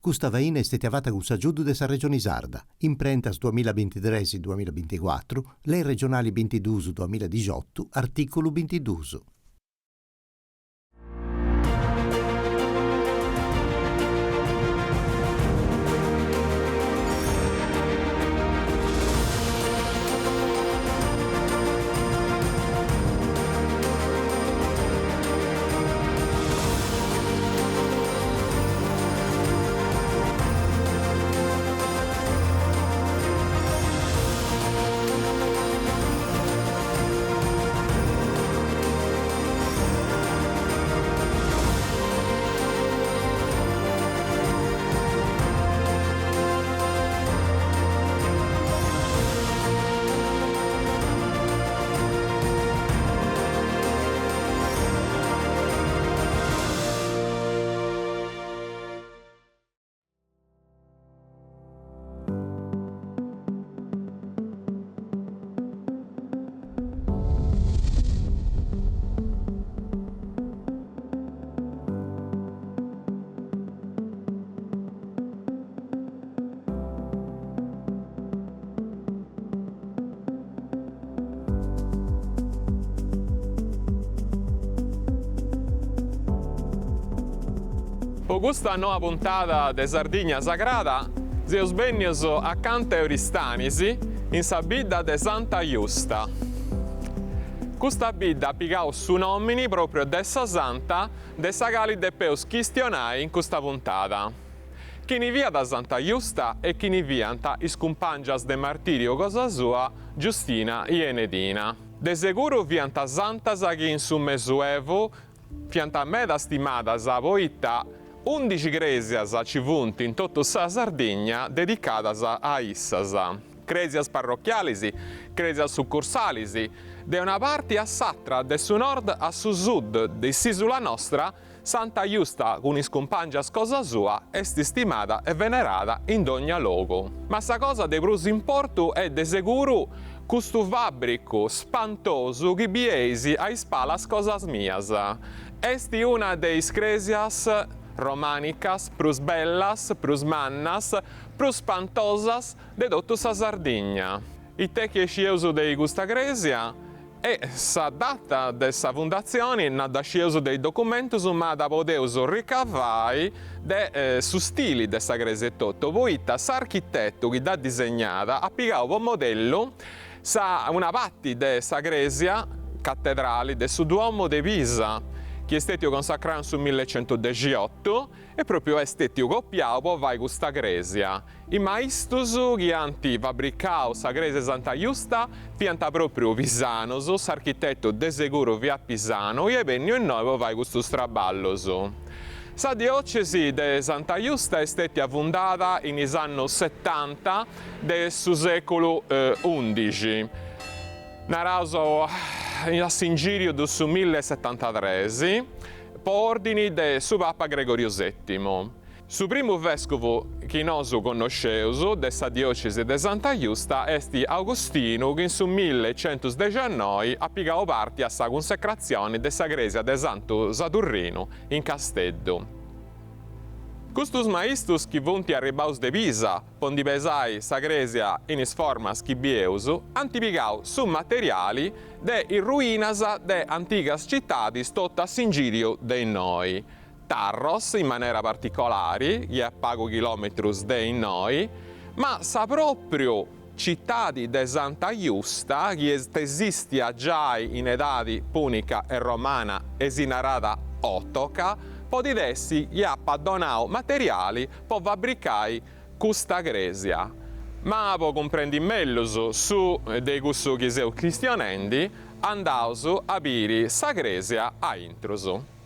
Custa faina est stètia fata cun s'agiudu de sa Regioni Sarda, imprentas duamillabintitres duamillabinticuatru, Lei regionali bintiduus duamilladixiotu, artìculu bintiduus. Po custa noa puntada de Sardigna Sagrada seus bennius acanta 'e Oristanis in sa bidda de Santa Justa. Custa bidda at pigau su nomini propriu de sa santa de sa cali depeus chistionai in custa puntada. Chini fiat Santa Justa e chini fiant is cumpàngias de martìriu cosa sua Giustina i Enedina. De seguru fiant santas chi in su Mesuevu fiant meda stimadas poita undixi crèsias ci funt in totu sa Sardigna dedicadas a issas. Crèsias parrochialis, crèsias sucursalis, de una parti a s'atra, de su nord a su sud de s'ìsula nostra, Santa Justa cun is cumpàngias cosa sua est istimada e venerada in dogna logu. Ma sa cosa de prus importu est de seguru custu fàbricu spantosu chi bieis a is palas cosas mias. Est una de is crèsias romànicas prus bellas, prus mannas, prus spantosas de totu sa Sardigna. It'est chi scieus de custa crèsia? E sa data de sa fundatzioni no dda scieus de is documentus ma dda podeus ricavai de su stili de sa crèsia etotu, poita s'architetu chi dd'at disegnada at pigau po modellu sa una parti de sa crèsia catedrali de su Duomo de Pisa, chi est stètiu consacrau in su millecentudexiotu e pròpriu est stètiu copiau po fai custa crèsia. Is maistus chi ant fabricau sa crèsia 'e Santa Justa fiant pròpriu pisanus, s'architetu de seguru fiat pisanu i est bènniu innoi po fai custus traballus. Sa diòcesi de Santa Justa est stètia fundada in is annus setanta de su sèculu undixi, naraus a s'ingìriu de su millesetantatres, po òrdini de su papa Gregoriu Sètimu. Su primu vèscovu chi nosu connosceus de sa diòcesi de Santa Justa est Augustinu chi in su millecentusdexiannoi at pigau parti a sa cunsecratzioni de sa crèsia de Santu Sadurrinu in Casteddu. Custus maistus chi funt arribbaus de Pisa po ndi pesai sa crèsia in is formas chi bieus ant pigau su materiali de is ruinas de antigas citadis totu a s'ingìriu de innoi, Tharros in manera particolari, chi est a pagu chilòmetrus de innoi, ma sa pròpriu citadi de Santa Justa, chi est esistia giai in edadi pùnica e romana e si narat Otoca, podit essi chi apat donau materiali po fabricai custa crèsia. Ma po cumprendi mellus su de cussu chi seus chistionendi, andaus a biri sa crèsia a intrus.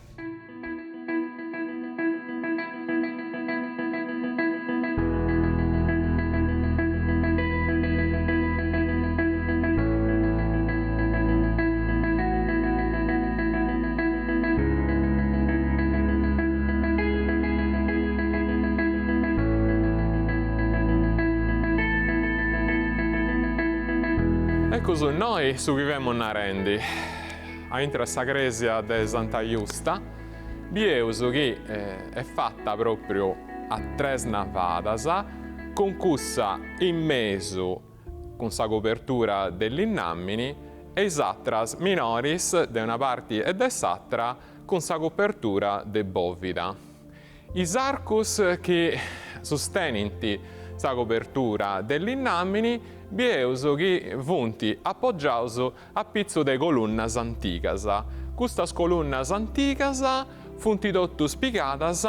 Ecus innoi su chi femus narendi. Aintru 'e sa crèsia de Santa Justa bieus chi est fata pròpriu. a tres navadas, cun cussa in mesu cun sa cobertura de linnàmini e is atras minoris de una parti e de s'atra cun sa cobertura de bòvida. Is arcus chi sustenint sa cobertura de linnàmini bieus chi funt apogiaus a pitzu de colunnas antigas. Custas colunnas antigas funt totus pigadas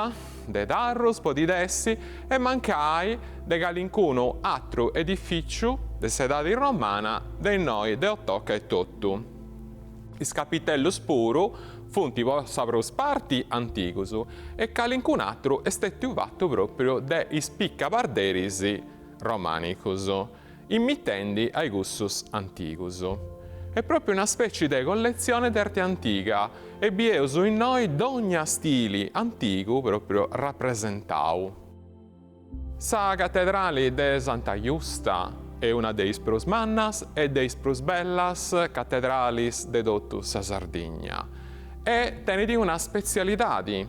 de Tharros, podit essi, e mancai de calincunu atru edificiu de s'edadi romana de innoi de Othoca etotu. Is capitellus puru funt po sa prus parti antigus e calincun'atru est stetiu fatu propriu de is picaparderis romanicus, imitendi a cussus antigus. Est propriu una speci de colletzione de arti antiga e bieus innoi dogna stili antigu propriu rapresentau. Sa catedrali de Santa Justa est una de is prus mannas e de is prus bellas catedralis de totu sa Sardigna e tenit una spetzialidadi,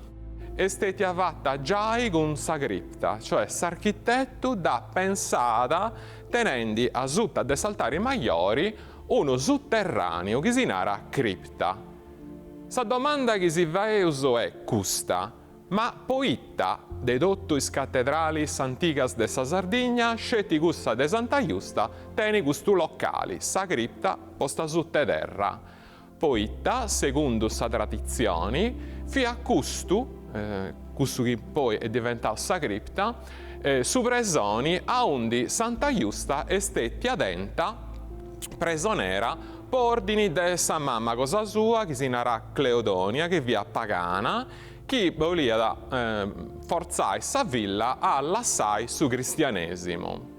est stetia fata giai cun sa cripta, cioè s'architetu dd'at pensada tenendi asuta de s'altari majori unu suterraneu chi si narat cripta. Sa domanda chi si faeus est custa, Ma poita de totu is catedralis antigas de sa Sardigna sceti cussa de Santa Justa tenit custu locali, sa cripta posta sutta 'e terra? Poita, segundu sa traditzioni, fiat custu, cussu chi poi est diventau sa cripta, su presoni aundi Santa Justa est stetia tenta presonera po ordini de sa mama cosa sua chi si narat Cleodonia chi fiat pagana chi boliat fortzai sa filla a lassai su cristianesimu.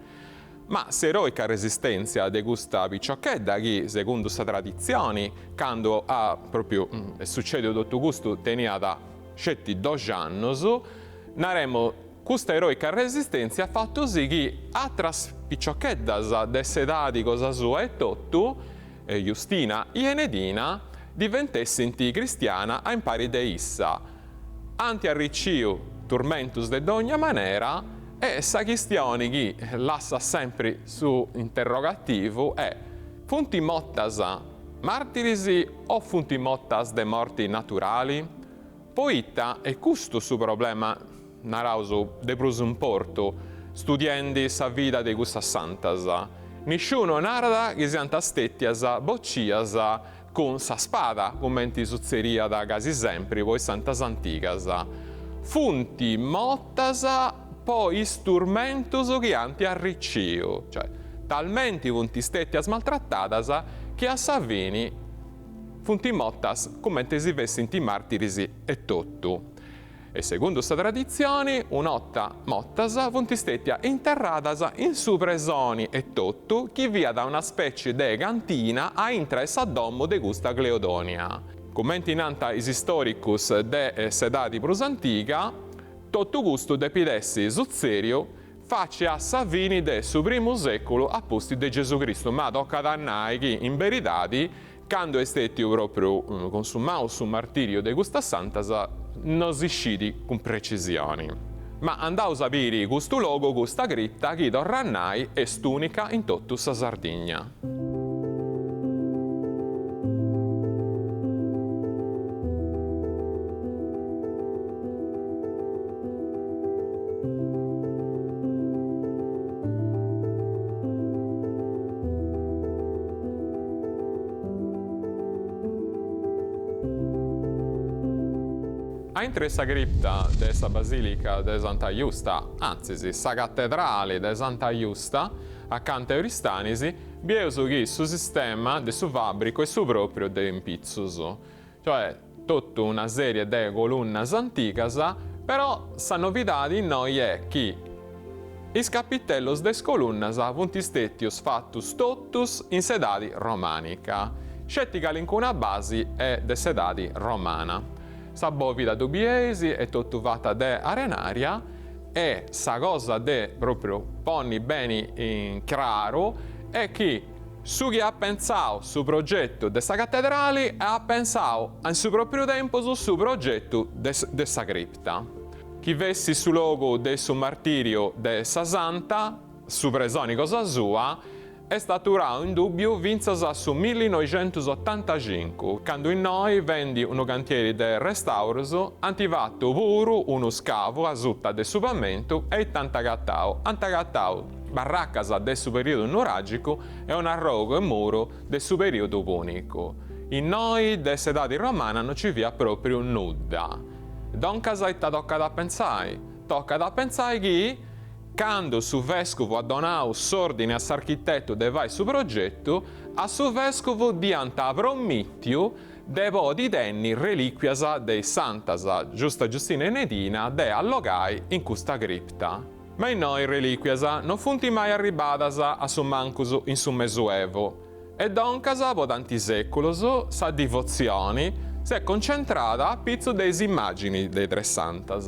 Ma s'eroica resistèntzia de custa piciochedda chi, segundu sa traditzioni, candu at propriu est sucèdiu totu custu teniat sceti doxi annus, naremu, custa eroica resistèntzia at fatu sì chi atras piciocheddas de s'edadi cosa sua etotu, Justina i Enedina, diventessint cristiana a impari de issa. Ant arriciu turmentus de dogna manera e sa chistioni chi lassat sempri su interrogativu est, funt motas martiris o funt motas de morti naturali? Poita est custu su problema, naraus, de prus importu, studiendi sa vida de custas santas. Nisciunu narat chi siant stètias bocias cun sa spada, cumenti sutzeriat casi sempri po is santas antigas. Funt motas po is turmentus chi ant arriciu, cioè talmenti funt stètias maltratadas chi a sa fini funt motas cumenti si fessint martiris etotu. E segundu sa traditzioni, un'orta motas funt stètia interradas in su presoni etotu chi fiat una spècie de cantina a intra 'e sa domu de custa Cleodonia. Cumenti nant is istòricus de s'edadi prus antiga, totu custu depit essi sutzèdiu faci a sa fini de su primu sèculu a pustis de Gesù Cristu, ma tocat a nai chi in beridadi Candu est stètiu pròpriu consumau su martìriu de custas santas no si scit cun precisioni. Ma andaus a biri custu logu, custa cripta chi, torru a nai, est ùnica in totu sa Sardigna. Aintre 'e sa cripta de sa Basìlica de Santa Justa, antzis, sa Catedrali de Santa Justa, acanta 'e Oristanis, bieus chi su sistema de su fàbricu est su pròpriu de in pitzus, cioè totu una sèrie de colunnas antigas, però sa novidadi innoi est chi is capitellos de is colunnas funt stètius fatus totus in s'edadi romànica, sceti calincuna basi est de s'edadi romana. Sa bòvida ddu bieis est totu fata de arenària e sa cosa de pròpriu ponni beni in craru est chi Su chi at pentzau su progetu de sa catedrali at pentzau in su pròpriu tempus su progetu de sa cripta. Chi fessit su logu de su martìriu de sa Santa, su presoni cosa sua, est aturau in dùbbiu fintzas a su millinoixentusotantacincu, candu innoi fendi unu cantieri de restaurus ant fatu puru unu scavu asuta de su pamentu e ita ant agatau? Ant agatau barracas de su perìodu nuràgicu e un'arrogu 'e muru de su perìodu pùnicu. Innoi de s'edadi romana no ci fiat pròpriu nudda. Doncas ita tocat a pentzai? Tocat a pentzai chi candu su vèscuvu at donau s'òrdini a s'architetu de fai su progetu, a su vèscuvu dd'iant promìtiu de podi tenni relìquias de is santas Giusta Giustina e Enedina de allogai in custa cripta. Ma innoi is relìquias no funt mai arribadas a su mancus in su Mesuevu e doncas po tanti sèculos sa divotzioni s'est concentrada a pitzu de is immàginis de is tres santas.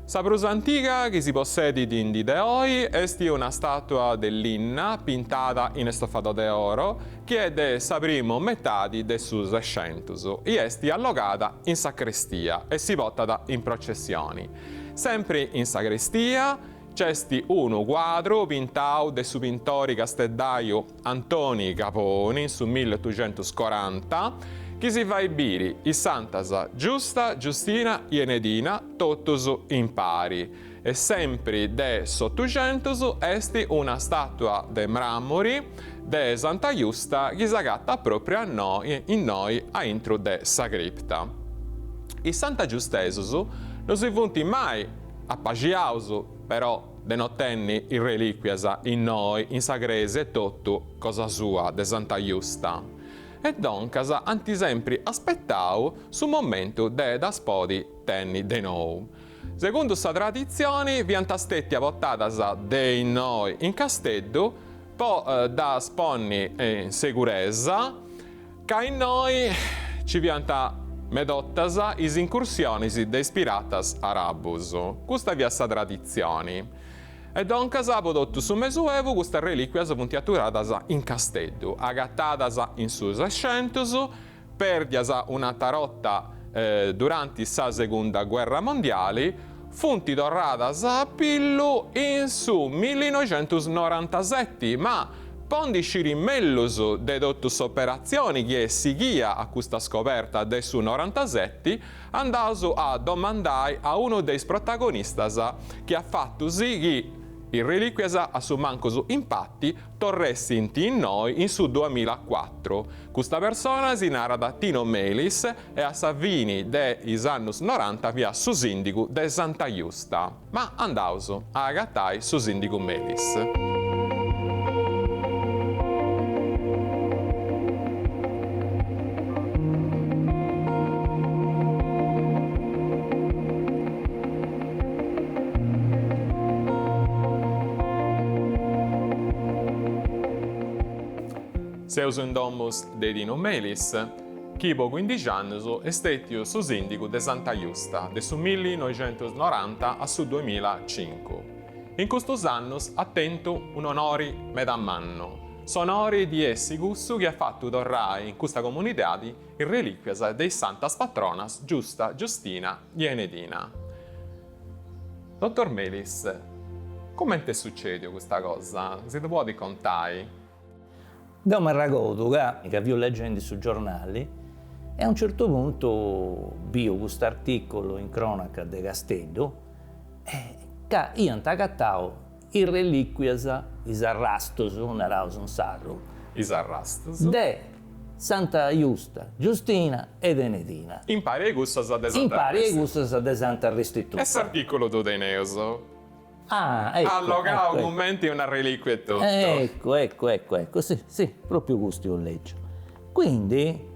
Sa prus antiga chi si possedit in dì de oi est una stàtua de linna pintada in estofado de oro chi est de sa primu metadi de su Sescentus i est allogada in sacrestia e si potat in processioni. Sempri in sacrestia nc'est unu cuadru pintau de su pintori casteddaju Antoni Caponi in su milliotuxentuscoranta chi si fait biri is santas Giusta, Giustina i Enedina totus impari. E sempri de s'Otuxentus est una stàtua de mràmuri de Santa Justa chi s'agatat pròpriu innoi a intru de sa cripta. Is santagiustesus no si funt mai apaxiaus però de no tenni is relìquias innoi in sa crèsia etotu cosa sua de Santa Justa e doncas ant sempri aspetau su momentu de ddas podi tenni de nou. Segundu sa traditzioni fiant stètias portadas de innoi in Casteddu po ddas ponni in seguresa, ca innoi ci fiant medotas is incursionis de is piratas arabus. Custa fiat sa traditzioni. E doncas po totu su Mesuevu custas relìquias funt aturadas in Casteddu, agatadas in su Sescentus, Pèrdias un'atra 'orta duranti sa segunda guerra mondiali, funt torradas a pillu in su millinoixentusnorantaseti, ma po ndi sciri mellus de totu s'operatzioni chi est sighia a custa scoberta de su norantaseti, andaus a domandai a unu de is protagonistas chi at fatu sì chi is relìquias a su mancus in pati torressint innoi in su duamilacuatru. Custa persona si narat Tino Melis e a sa fini de is annus noranta fiat su sìndigu de Santa Justa. Ma andaus a agatai su sìndigu Melis. Seus in domus de Tino Melis, chi po cuindixi annus est stètiu su sìndigu de Santa Justa de su millinoixentusnoranta a su duemilacincu. In custus annus at tentu un'onori meda mannu, s'onori di essi cussu chi at fatu torrai in custa comunidadi is relìquias de is santas patronas Giusta, Giustina i Enedina. Dottor Melis, cumenti est sucèdiu custa cosa? Si ddu podit contai? Deu m'arragodu ca ca fiu legendi su giornali e a un certu puntu biu cust'articulu in cronaca de Casteddu e ca iant agatau is reliquias, is arrastus, naraus in sardu, Is arrastus. de Santa Justa, Giustina ed Enedina. Impari a cussas de Santa Impari a cussas de Santa Restituta. E s'articulu ddu teneus. Ah, ecco. Allogau ecco, cumenti una reliquia etotu. Ecco, ecco, ecco, ecco, sì, sì, propriu custu eus lègiu. Quindi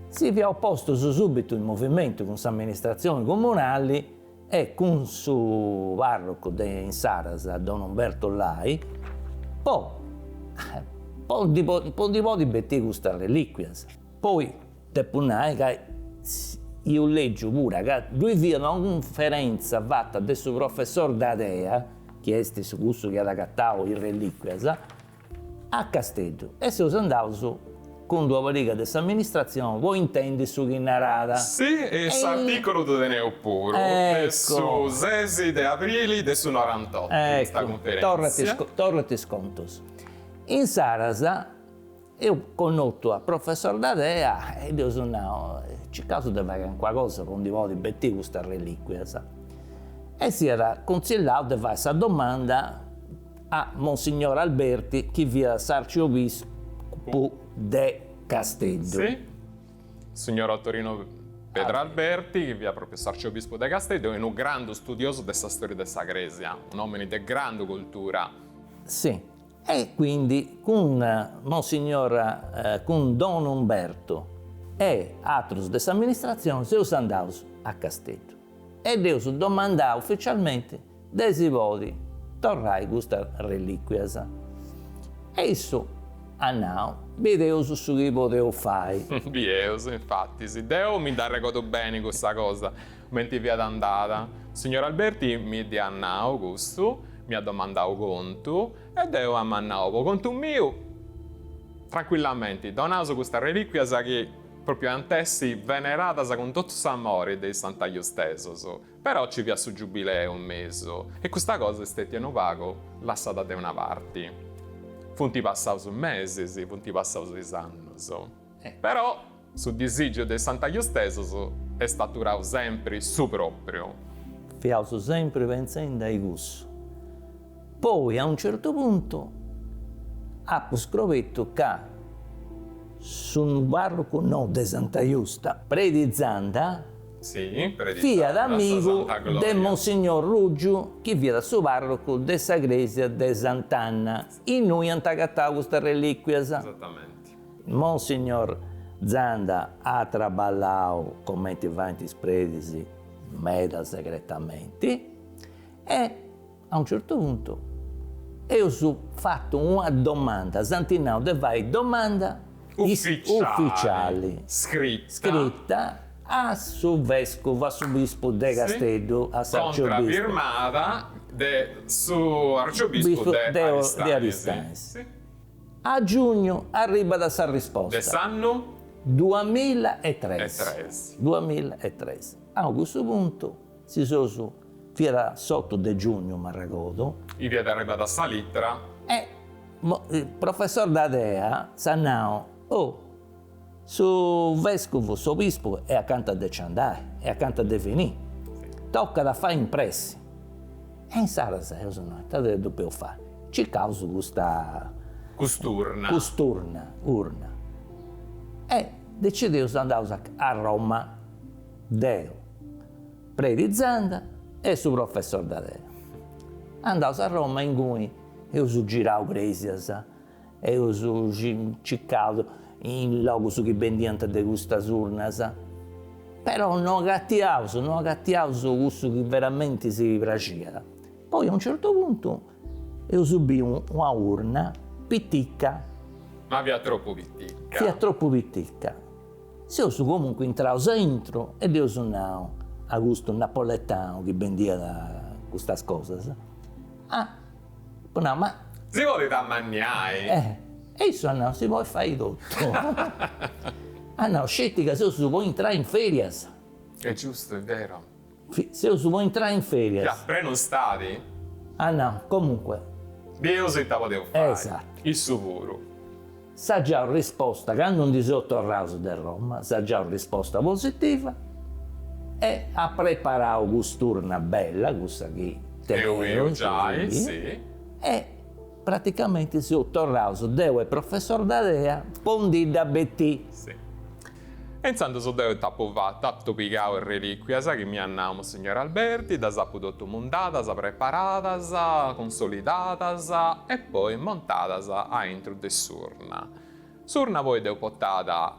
si fiaus postus subitu in movimentu cun s'amministratzioni comunali e cun su parrocu de insaras, don Umberto Lai, po po ndi po ndi podi betiri custas reliquias. Poi depu nai ca eus lègiu pura ca ddui fiat una cunferenza fata de su professor Dadea, chi est su cussu chi at agatau is reliquias, a Casteddu e seus andaus. cun d'una pariga de s'amministratzioni po intendi su chi naràt. Si, e s'articulu ddu teneus puru, de su sesi de abrili de su norantotu, custa cunferentzia. Eccu, torrat is contus. Insaras Eus connotu a professor Dadea e dd'eus nau, circaus de fai calincuna cosa po ndi podi betiri custas reliquias. E s'iat contzillau de fai sa domanda a Monsignor Alberti chi fiat s'arciobispu de Casteddu. Si, signor Ottorino Pedro Alberti, chi fiat propriu s'arciobispu de Casteddu e unu grandu studiosu de sa storia de sa Cresia, un'omini de grandu cultura. Si, E quindi cun Monsignor, cun Don Umberto e atrus de s'amministratzioni seus andaus a Casteddu e dd'eus domandau ufficialmenti de si podi torrai custas reliquias. E issu at nau, bideus su chi podeus fai. Bieus, infatis. Deu mi dd'arregodu beni cussa cosa, Cumenti fiat andada? Signor Alberti mi dd'iat nau custu, m'iat domandau contu e deu amu nau po contu miu, trancuillamenti, donaus custas reliquias chi propriu ant essi veneradas cun totu s'amori de is santajustesus, però ci fiat su giubileu in mesu e custa cosa est stetia unu pagu lassada de una parti. Funt passaus mesis, funt passaus is annus. Però Su disìgiu de is santajustesus est aturau sempri su pròpriu. Fiaus sempri pentzendi a cussu. Poi a un certu puntu apu scrobetu ca su parrocu nou de Santa Justa, predi Zanda, fiat amigu de Monsignor Ruggiu chi fiat su parrocu de sa crèsia de Sant'Anna innui ant agatau custas relìquias. Monsignor Zanda at traballau comenti faint is predis meda segretamenti e a un certu puntu eus fatu una domanda, s'ant nau de fai domanda uficiali, scrita a su vescuvu, a su bispu de Casteddu, a s'arciobispu. Contrafirmada de su arciobispu de Aristanis. A giugnu arribat sa risposta. De s'annu? Duamillaetres. Duamillaetres. A cussu puntu si seus, fiat s'otu de giugnu m'arregodu. I fiat arribada sa litra. E professor Dadea s'at nau, oh, su vescuvu, s'obispu est acanta de ci andai, est acanta de finì, tocat a fai in pressi. E insaras eus nau, ita depeus fai? Circaus custa. Cust'urna. Cust'urna, urna. E decideus andaus a Roma, deu, predi Zanda e su professor Dadea. Andaus a Roma e inguni eus girau cresias, eus circau in logus chi bendiant de custas urnas, però no agatiaus, no agatiaus cussu chi veramenti si praxiat. Poi a un certu puntu eus biu una urna pitica. Ma fiat tropu pitica. Fiat tropu pitica. Seus comunque intraus aintru e dd'eus nau a custu napoletanu chi bendiat custas cosas, ah, apu nau, ma. Si podit ammanniai? Eh, e issu at nau, si podit fai totu. At nau, sceti ca seus po intrai in ferias. È giustu, è vero. Seus po intrai in ferias. Fiat prenu stadi. At nau, comunque. Bieus ita podeus fai. Esatto. Issu puru. S'at giau risposta, candu ndi seus torraus de Roma, s'at giau risposta positiva e at preparau cust'urna bella, cussa chi teneus, giai, si. E praticamenti seus torraus deu e professor Dadea po ndi dda betì. Si. E intzandus deu ita apu fatu, apu pigau is reliquias chi m'iat nau Monsignor Alberti, ddas apu totu mundadas, preparadas, consolidadas e poi montadas aintru de s'urna. S'urna poi dd'eus portada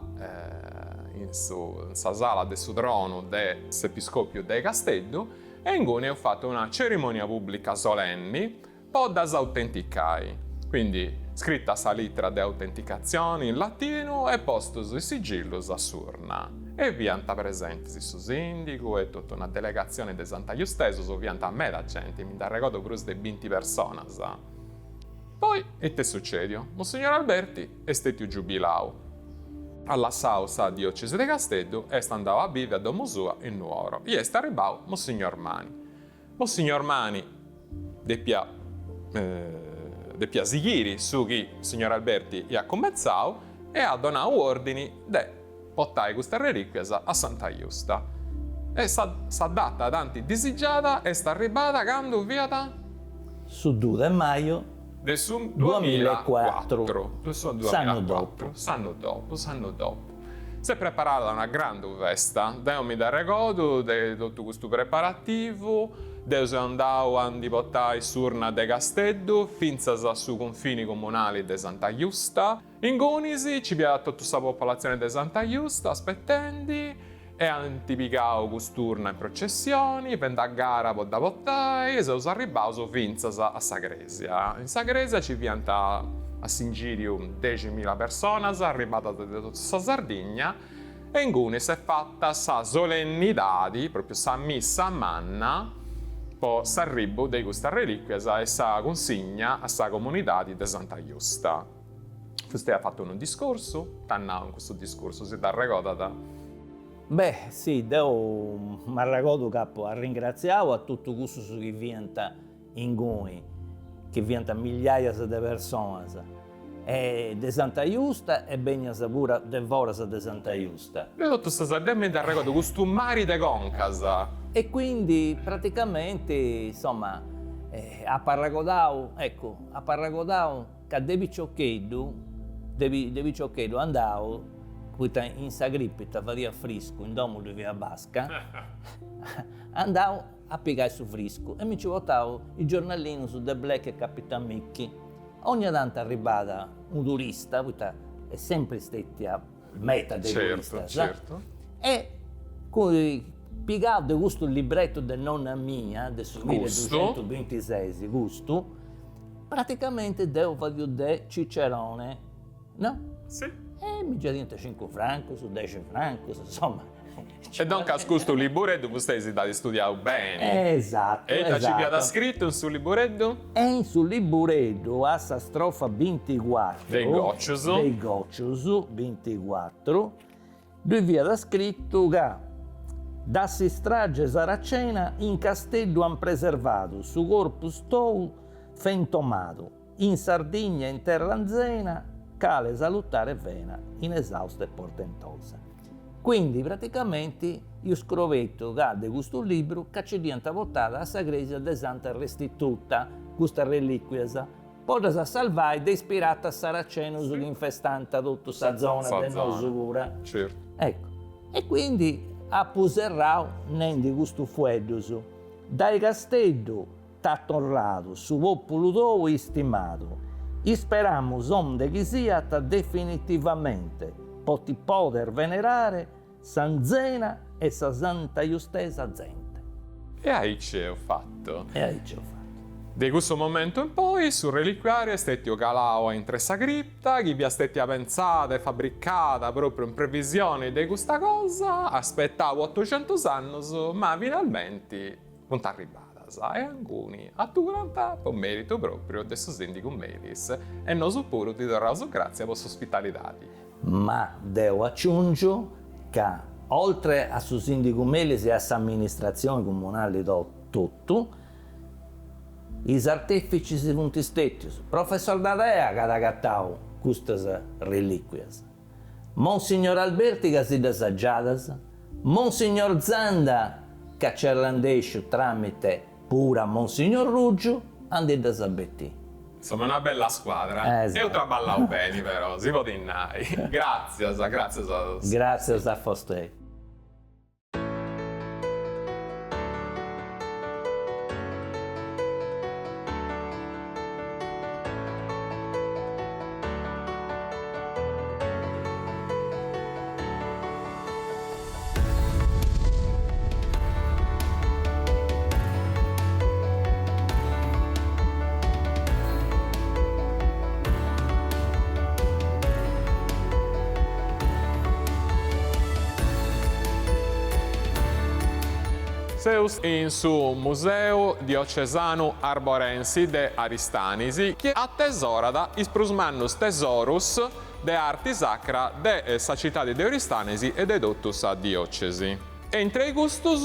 in su in sa sala de su tronu de s'Episcopiu de Casteddu e inguni eus fatu una cerimonia pubblica solenni Po ddas autenticai. Quindi, scrita sa litra de autenticatzioni in latinu e postus is sigillus a s'urna. E fiant presentis su sindigu e totu una delegatzioni de santajustesus, fiant meda genti, mi nd'arregodu prus de binti personas. Poi, ita est sucediu? Monsignor Alberti est stetiu giubilau. At lassau sa diocesi de Casteddu e est andau a bivi a domu sua in Nuoro i est arribau Monsignor Mani. Monsignor Mani depiat depiat sighiri su chi Signor Alberti iat cumentzau e at donau ordini de portai custas reliquias a Santa Justa. E sa sa data tanti disigiada est arribada candu fiat? Su duu de maju De su duamillacuatru, s'annu dopu. S'annu dopu, s'annu dopu. S'est preparada una grandu festa, deu mi dd'arregodu de totu custu preparativu, deu seu andau a ndi portai s'urna de Casteddu fintzas a su cunfini comunali de Santa Justa, ingunis nci fiat totu sa popolatzioni de Santa Justa aspetendi e ant pigau cust'urna in processioni, fendi a gara po dda portai e seus arribbaus fintzas a sa crèsia. In sa crèsia ci fiant a s'ingìriu deximila personas arribbadas de totu sa Sardigna e inguni s'est fata sa solennidadi, pròpriu sa missa manna po s'arribu de custas relìcuias e sa cunsigna a sa comunidadi de Santa Justa. Fustei at fatu unu discursu, ita at nau in custu discursu, si dd'arregodat? Beh, si, deu m'arregodu ca apu arringratziau a totu cussus chi fiant inguni, chi fiant migliaias de personas, e de Santa Justa e bennias puru de foras de Santa Justa. De totu sa Sardegna mi nd'arregodu custu mari de concas. E quindi praticamenti, insoma, apu arregodau, eccu, apu arregodau Ca de piciocheddu, de piciocheddu andau, poita in sa cripita fadiat friscu, in domu ddoi fiat basca, andau a pigai su friscu e mi nci portau is giornallinus de Black e Capitan Mickey. Ogna tantu arribàt unu turista, poita est sempri stetia meta de turistas, e pigau de custu libretu de nonna mia, de su milleduxentusbintises, custu, Praticamente deu fadiu de cicerone, no? Si. E mi giaiant cincu francus, dexi francus, insoma. E duncas custu libureddu fustei si dd'at studiau beni. Esatto, E ita ci fiat scritu in su libureddu? E in su libureddu a sa strofa binticuatru. De is gocius. De is gocius, binticuatru, ddui fiat scritu ca da s'istrage saracena in Casteddu an preservadu su corpus tou fentomadu, in Sardigna e in terra anzena cale salutare vena inesausta e portentosa. Quindi praticamenti iu scrobetu ca de custu libru ca ci dd'iant portada a sa cresia de Santa Restituta custas reliquias Po ddas salvai de is piratas saracenus chi infestant totu sa zona de nosu puru. Ecco. E quindi apu serrau nendi custus fueddus, Dae Casteddu t'at torradu su populu tou istimadu, isperamus onde chi siat definitivamente po ti poder venerare s'anzena e sa santajustesa zente. E aici eus fatu. E aici eus fatu. De cussu momentu in poi su reliquiariu est stetiu calau a intre sa cripta, chi fiat stetia pentzada e fabricada propriu in previsioni de custa cosa, aspetau otuxentus annus, ma finalmenti funt arribbadas e inguni aturant po meritu propriu de su sindigu Melis e nosu puru ddi torraus gratzia po s'ospitalidadi. Ma deu aciungiu ca, oltre a su sindigu Melis e a s'amministratzioni comunali totu, is arteficis funt stetius Professor Dadea ca at agatau custas reliquias, Monsignor Alberti ca si ddas at giadas, Monsignor Zanda ca nc'est arrandesciu tramite puru a Monsignor Ruggiu a ndi ddas betì. Insoma una bella squadra. Eus traballau beni però, si podit nai. Gratzias, gratzias a. Gratzias a fostei. Seus in su Museu Diocesanu Arborensi de Aristanis chi atesorat is prus mannus tesorus. de arti sacra de sa citadi de Oristanis e de totu sa diocesi. E intre custus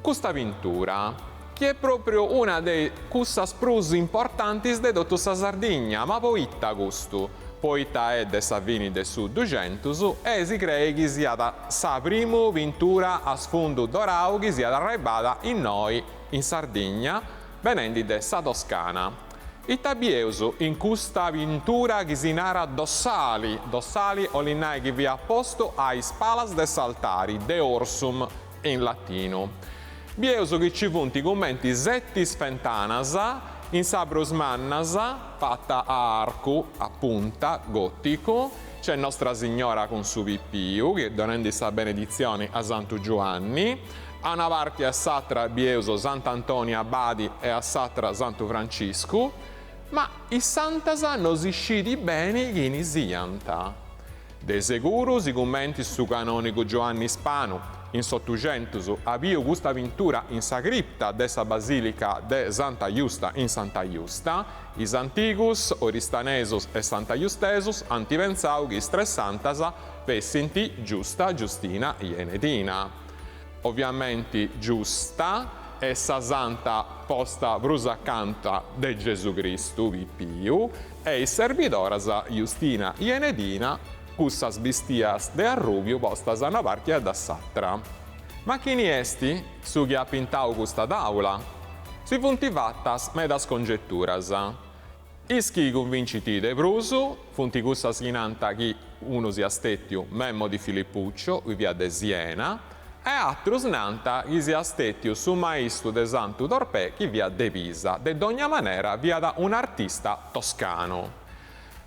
custa pintura, chi est propriu una de cussas prus importantis de totu sa Sardigna, ma poita custu? Poita est de sa fini de su Duxentus e si creit chi siat sa primu pintura a sfundu dorau chi siat arribada innoi in Sardigna benendi de sa Toscana. Ita bieus in custa pintura chi si narat dossali, dossali 'olit nai chi fiat postu a is palas de s'altari, deorsum in latinu. Bieus chi ci funt cumenti setis fentanas, in sa prus mannas, fata a arcu, a punta, goticu, c'est Nostra Signora cun su pipiu chi est donendi sa beneditzioni a Santu Giuanni, A una parti e a s'atra bieus Sant'Antoni Abadi e a s'atra Santu Franciscu, ma is santas no si scit beni chini siant. De seguru, sigumenti su canonigu Giuanni Spanu in s'Otuxentus at biu custa pintura in sa cripta de sa Basilica de Santa Justa in Santa Justa, is antigus oristanesus e santajustesus ant pentzau chi is tres santas fessint Giusta, Giustina i Enedina. Oviamenti Giusta est sa santa posta prus acanta de Gesu Cristu pipiu e is serbidoras Justina i Enedina cussas bistias de arrubiu postas a una parti e a s'atra. Ma chini est su chi at pintau custa taula? Si funt fatas medas congeturas. Is chi cunvincint de prus funt cussas chi nant chi unu siat stètiu Memmo di Filippuccio, chi fiat de Siena, e atrus nant chi siat stètiu su maistu de Santu Torpè chi fiat de Pisa, de dogna manera fiat un'artista toscanu.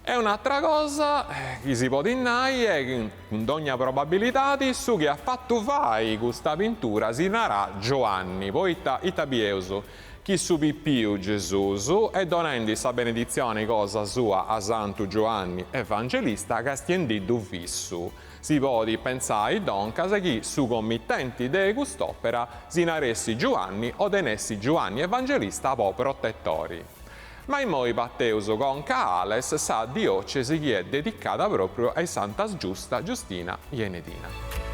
E un'atra cosa chi si podit nai est chi, cun dogna probabilidadi, su chi at fatu fai custa pintura si narat Giuanni, poita ita bieus Chi su pipiu Gesùs est donendi sa beneditzioni cosa sua a Santu Giuanni Evangelista castiendiddu fissu. Si podit pentzai doncas chi su commitenti de cust'òpera si naressit Giuanni o tenessit Giuanni Evangelista po protetori. Ma immoi parteus conca a Ales, sa diòcesi chi est dedicada pròpriu a is Santas Giusta, Giustina i Enedina.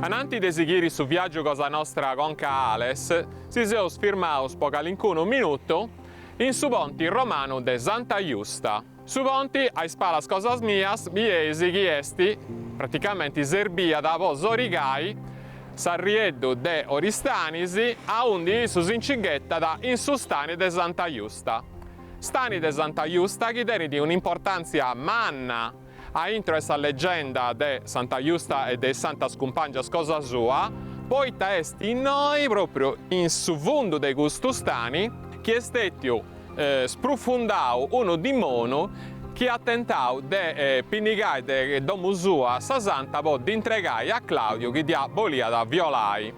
Ananti de sighiri su viàgiu cosa nostra conca a Ales, si seus firmaus po calincunu minutu in su ponti romanu de Santa Justa. Su ponti a is palas cosas mias bieis chi est praticamenti serbiat po sorigai s'arrieddu de Oristanis aundi issu si nci ghetat in su stani de Santa Justa. Stani de Santa Justa chi tenit un'importàntzia manna aintru 'e sa legenda de Santa Justa e de is santas cumpàngias cosa sua, poita est innoi, pròpriu in su fundu de custu stani, chi est stètiu sprufundau unu dimonu chi at tentau de pinnigai de domu sua sa santa po dd'intregai a Claudiu chi dda boliat violai.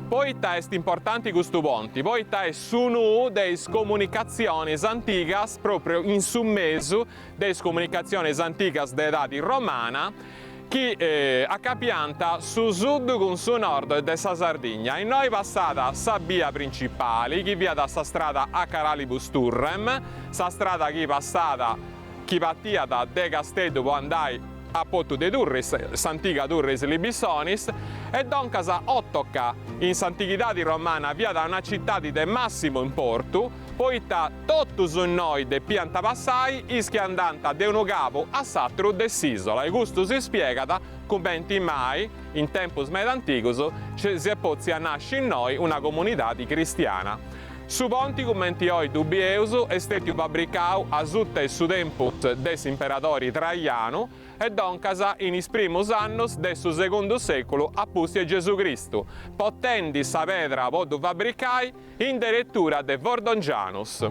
Poita est importanti custu ponti? Poita est su nuu de is comunicatzionis antigas propriu in su mesu de is comunicatzionis antigas de edadi romana chi acapiant su sud cun su nord de sa Sardigna. Innoi passat sa bia principali, chi fiat sa strada a Caralibus Turrem, sa strada chi passat, chi partiat de Casteddu po andai a Potu de Turris, s'antiga Turris Libisonis, e doncas Othoca in s'antighidadi romana fiat una citadi de massimu importu, poita totus innoi depiant passai is chi andànt de unu cabu a s'atru de s'isola e custu si spiegat cumenti mai in tempus meda antigus si est potzia nasci innoi una comunidadi cristiana. Su ponti cumenti oi ddu bieus est stetiu fabricau asuta 'e su tempus de s'imperadori Traianu e doncas in is primus annus de su segundu seculu a pustis 'e Gesù Cristu, potendi sa pedra po ddu fabricai in deretura de Fordongianus.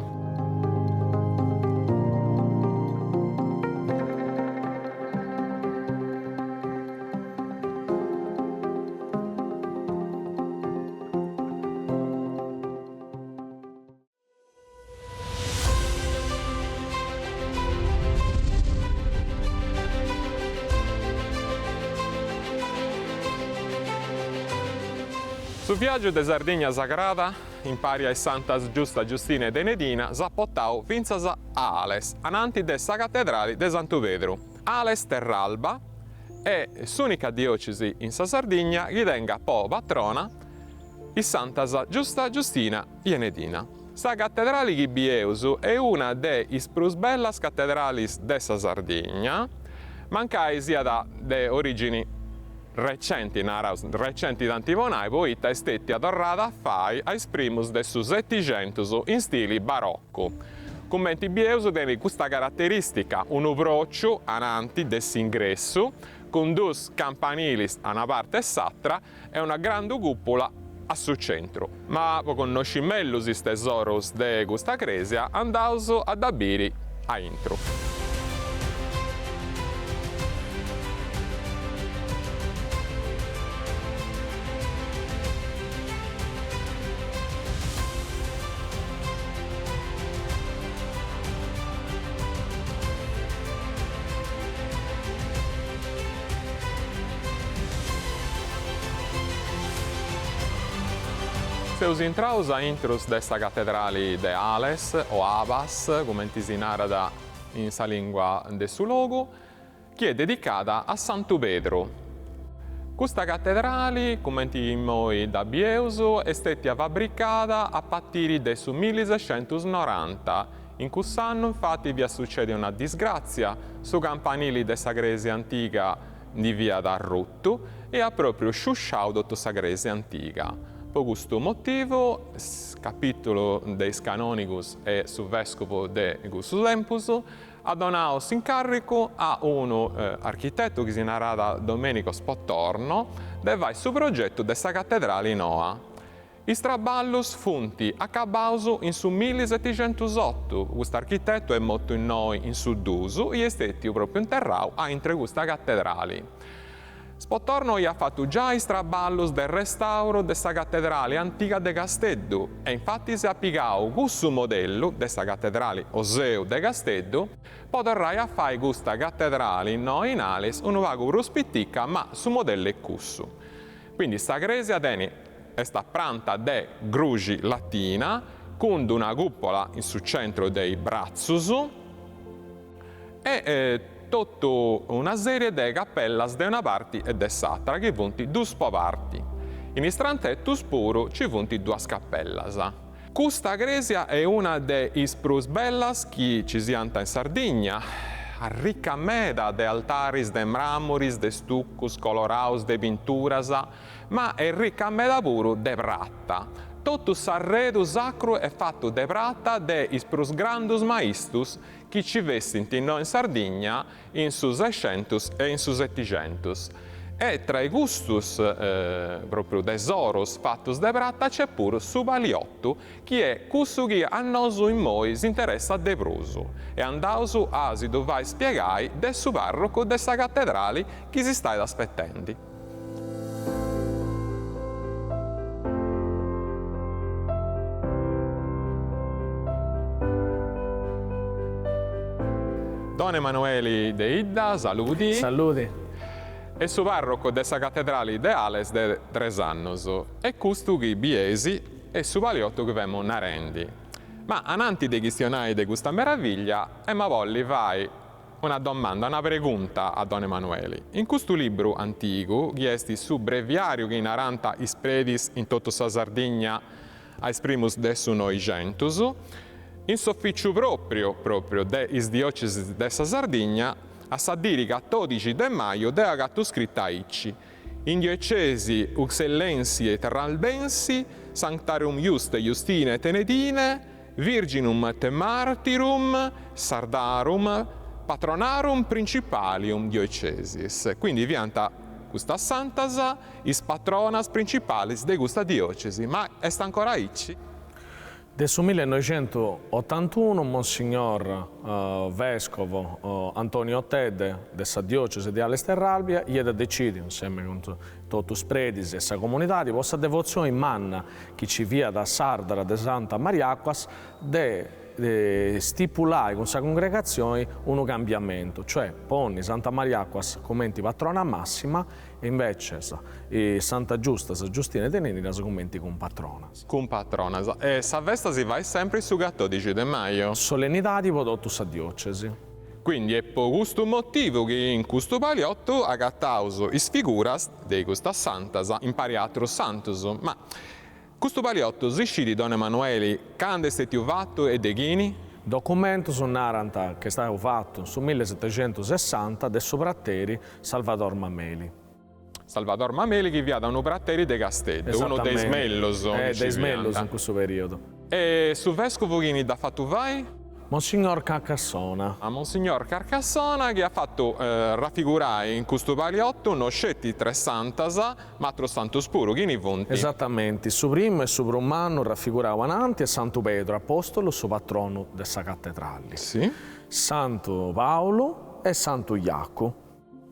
Su viàgiu de Sardigna Sagrada, impari a is Santas Giusta Giustina ed Enedina, s'at potau fintzas a Ales, ananti de sa Catedrali de Santu Pedru. Ales Terralba est s'ùnica diòcesi in sa Sardigna chi tengat po patrona is Santas Giusta Giustina i Enedina. Sa catedrali chi bieus est una de is prus bellas catedralis de sa Sardigna, mancai siat de orìgini recenti, naraus recenti tanti po nai, poita est stètia torrada a fai a is primus de su Setixentus in stili baroccu. Cumenti bieus tenit custa caraterìstica, unu pròciu ananti de s'ingressu, cun dus campanilis a una parti e s'atra e una grandu cùpula a su centru. Ma po connosci mellus is tesorus de custa crèsia andaus a dda biri a intru. Seus intraus a intrus de sa catedrali de Ales, o Abas, cumenti si narat in sa lingua de su logu, chi est dedicada a Santu Pedru. Custa catedrali, cumenti immoi dda bieus, est stètia fabricada a partiri de su millisescentusnoranta In cuss'annu infati fiat sucèdia una disgràtzia, su campanili de sa crèsia antiga ndi fiat arrutu e at pròpriu sciusciau totu sa crèsia antiga. Po custu motivu, su capìtulu de is canònigus e su vèscovu de cussu tempus at donau s'incàrricu a unu architetu chi si naràt Domenico Spotorno de fai su progetu de sa catedrali noa. Is traballus funt acabaus in su millisetixentusotu, cust'architetu est motu innoi in su dus i est stètiu pròpriu interrau aintre custa catedrali. Spotorno iat fatu giai is traballus de restauru de sa catedrali antiga de Casteddu e infatis at pigau cussu modellu de sa catedrali o Seu de Casteddu po torrai a fai custa catedrali innoi in Ales unu pagu prus pitica ma su modellu est cussu. Quindi sa crèsia tenit Est a pranta de gruxi latina cun d'una cùpola in su centru de is bratzus e totu una serie de capellas de una parti e de s'atra chi funt dus po parti. In is transetus puru ci funt duas capellas. Custa crèsia est una de is prus bellas chi ci siant in Sardigna, arrica meda de altaris de mràmuris, de stucus coloraus, de pinturas, ma est rica meda puru de prata. Totu s'arredu sacru est fatu de prata de is prus grandus maistus chi ci fessint innoi in Sardigna in su Sescentus e in su Setixentus. E tra i custus propriu tesorus fatus de prata c'est puru su paliottu chi est cussu chi a nosu immoi s'interessat de prus e andaus a si ddu fai spiegai de su parrocu de sa catedrali chi si stait aspetendi. Don Emanueli Deidda, saludi. Saludi. Est su parrocu de sa Catedrali de Ales de tres annus e custu chi bieis est su paliottu chi femu narendi. Ma ananti de chistionai de custa meraviglia emu a bolli fai Una domanda, una pregunta a Don Emanueli. In custu libru antigu, chi est su breviàriu chi narant is predis in totu sa Sardigna a is primus de su Noixentus, in s'ofìciu pròpriu pròpriu de is diocesis de sa Sardigna, a sa diri catòdixi de maju deu agatu scrita aici, In diocesi Uxellensi et Terralbensi, Sanctarum Juste Justine et Enedine, Virginum et Martyrum Sardarum Patronarum Principalium Dioecesis. Quindi fiant custas santas is patronas principalis de custa diocesi, ma est ancora aici? De su millenoixentuotantunu Monsignor Vescovo Antonio Tedde de sa diocesi de Ales Terralbia iat decidiu, insemme cun totu is predis e sa comunidadi po sa devotzioni manna chi ci fiat a s'ardara de Santa Mariàcuas de stipulai cun sa cungregatzioni unu cambiamentu, cioè ponni Santa Mariàcuas cumenti patrona massima e invecias Santa Giusta, sa Giustina e Tenerinas cumenti cumpatronas. Cumpatronas. E sa festa si fait sempri su catodixi de maju. Solennidadi po totu sa diocesi. Quindi est po custu motivu chi in custu paliottu agataus is figuras de custas santas impari a atrus santus. Ma custu paliottu si scit don Emanueli candu est stetiu fatu e de chini? Documentus narant chi est stau fatu in su millesetexentusessanta de su prateri Salvador Mameli. Salvador Mameli chi fiat unu prateri de Casteddu, unu de is mellus chi nci de is mellus in cussu periodu. E su vescuvu chini dd'at fatu fai? Monsignor Carcassona. A Monsignor Carcassona chi at fatu rafigurai in custu paliottu no sceti tres santas, ma atrus santus puru, chini funt? Esatamenti, su primu e su prus mannu rafigurau ananti est Santu Pedru Apostolu su patronu de sa catedrali, Santu Paulu e Santu Jacu.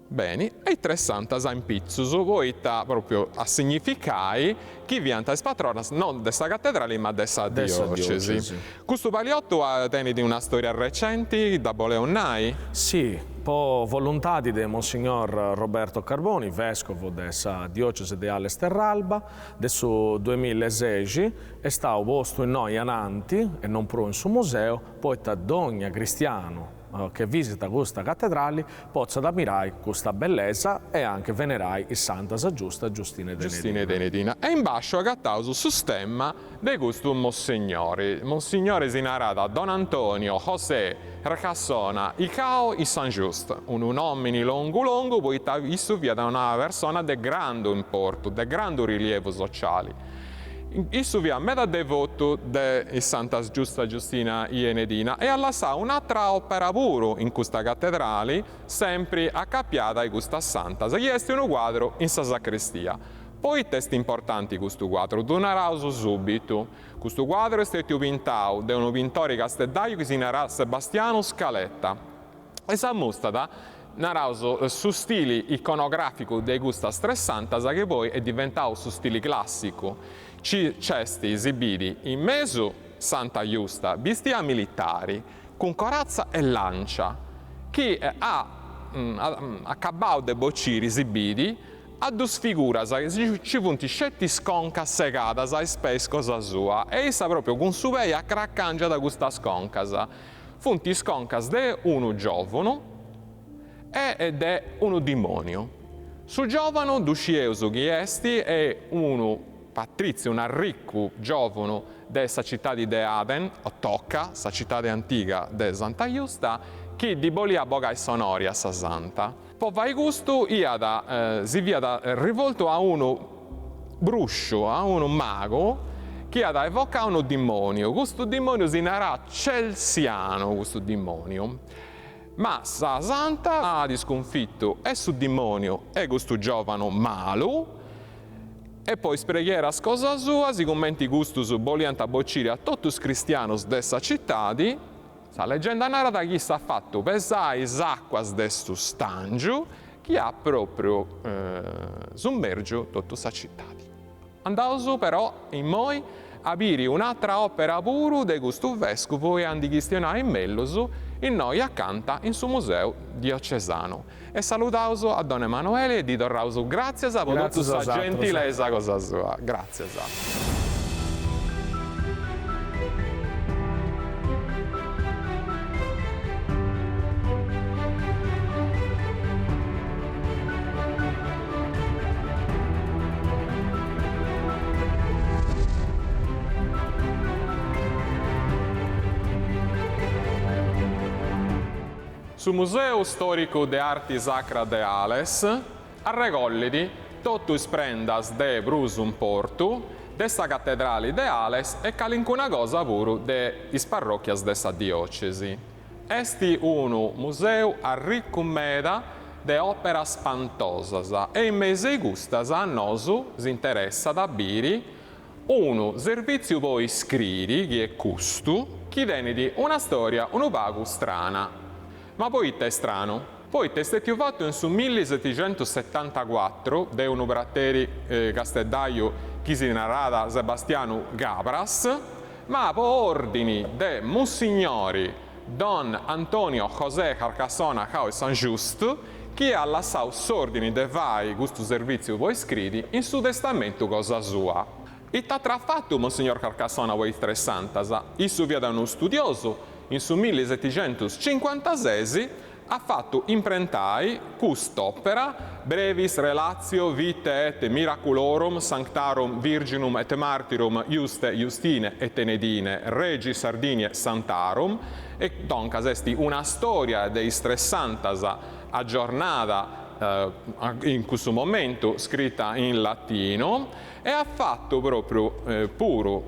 Beni, e is tres santas in pitzus, poita propriu a significai chi fiant is patronas non de sa catedrali ma de sa diocesi. Custu paliottu tenit una storia recenti, dda boleus nai? Si, po voluntadi de Monsignor Roberto Carboni, vescovu de sa diocesi de Ales Terralba, de su duemillaesexi, est stau postu innoi ananti e non prus in su museu, poita dogna cristianu che visitat custa catedrali potzat ammirai custa bellesa e anche venerai is santas Giusta, Giustina e Giustina e Tenedina. E in basciu agataus su stemma de custu Monsignori. Monsignori si narat Don Antonio José Recassona y Cao y San Just, unu nomini longu longu poita issu fiat una persona de grandu importu, de grandu rilievu sociali. Issu fiat meda devotu de is Santas Giusta, Giustina i Enedina e at lassau un'atra òpera puru in custa catedrali, sempri acapiada a custas santas, chi est unu cuadru in sa sacrestia. Poita est importanti custu cuadru? Ddu naraus subitu. Custu cuadru est stetiu pintau de unu pintori casteddaiu chi si narat Sebastianu Scaletta e s'ammustat, naraus, su stili iconogràficu de custas tres santas chi poi est diventau su stili clàssicu. Ci nc'est, si bidi, in mesu Santa Justa, bistia militari, cun coratza e lancia, chi at acabau de bociri, si bidi, a dus figuras chi ci funt sceti is concas segadas a is peis cosa sua e issa propriu cun su pei acracàngiat custas concas. Funt is concas de unu giòvunu e de unu dimòniu. Su giòvanu ddu scieus chi est e unu patrìtziu, un'arricu giòvunu de sa citadi de Aden, o Toca, sa citadi antiga de Santa Justa, chi ddi boliat bogai s'onori a sa santa. Po fai custu iat si fiat rivoltu a unu brùsciu, a unu magu chi iat evocau unu dimòniu. Custu dimòniu si naràt Celsianu, custu dimòniu. Ma sa santa at iscunfitu e su dimòniu e custu giòvanu malu e po is preghieras cosa sua, sigumenti custus boliant bociri a totu is cristianus de sa citadi, Sa legenda narat chi issa at fatu pesai is àcuas de su stàngiu chi at pròpriu sumèrgiu totu sa citadi. Andaus però immoi a biri un'atra òpera puru de custu vèscuvu e a ndi chistionai mellus innoi acanta in su Museu Diocesanu. E saludaus a Don Emanuele e ddi torraus gràtzias po totu sa gentilesa cosa sua. Gràtzias. Su Museu Stòricu de Arti Sacra de Ales arregollit totu is prendas de prus importu de sa Catedrali de Ales e calincuna cosa puru de is parròchias de sa diòcesi. Est unu museu arricu meda de òperas spantosas e in mesu 'e custas a nosu s'interessat a biri Unu servìtziu po iscriri, chi est custu, chi tenit una stòria unu pagu strana. Ma poita est stranu? Poita est stetiu fatu in su millisetixentussetantacuatru de unu prateri casteddaju chi si naràt Sebastianu Cabras, ma po ordini de Munsignori Don Antonio José Carcassona Cao e San Just, chi at lassau s'ordini de fai custu servìtziu po iscriti in su testamentu cosa sua. Ita at fatu Monsignor Carcassona po is Tres Santas? Issu fiat unu studiosu, in su millisetixentuscincuantases at fatu imprentai cust'òpera, Brevis relatio vitae et miraculorum sanctarum virginum et martyrum Iuste Iustine et Enedine regis Sardiniae sanctarum, e doncas est una stòria de is Tres Santas agiornada in cussu momentu, scrita in latinu. E at fatu pròpriu puru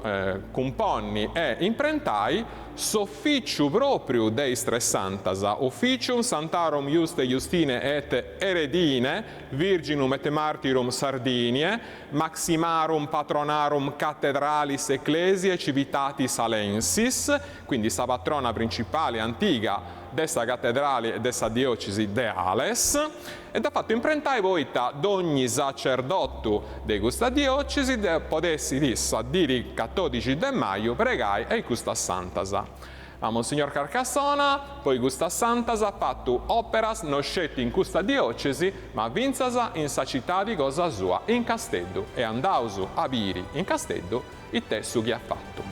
cumponni e imprentai s'Ofìciu pròpriu de is Tres Santas, Officium Sanctarum Iuste Iustine et Eredine Virginum et Martyrum Sardiniae Maximarum Patronarum Cathedralis Ecclesiae Civitatis Alensis, quindi sa patrona principali antiga de sa catedrali e de sa diocesi de Ales, e dd'at fatu imprentai poita dogni sacerdotu de custa diocesi podessit sa diri catodixi de maju pregai a custas santas. Ma Monsignor Carcassona po custas santas at fatu operas no sceti in custa diocesi ma fintzas in sa citadi cosa sua, in Casteddu, e andaus a biri in Casteddu It'est su chi at fatu?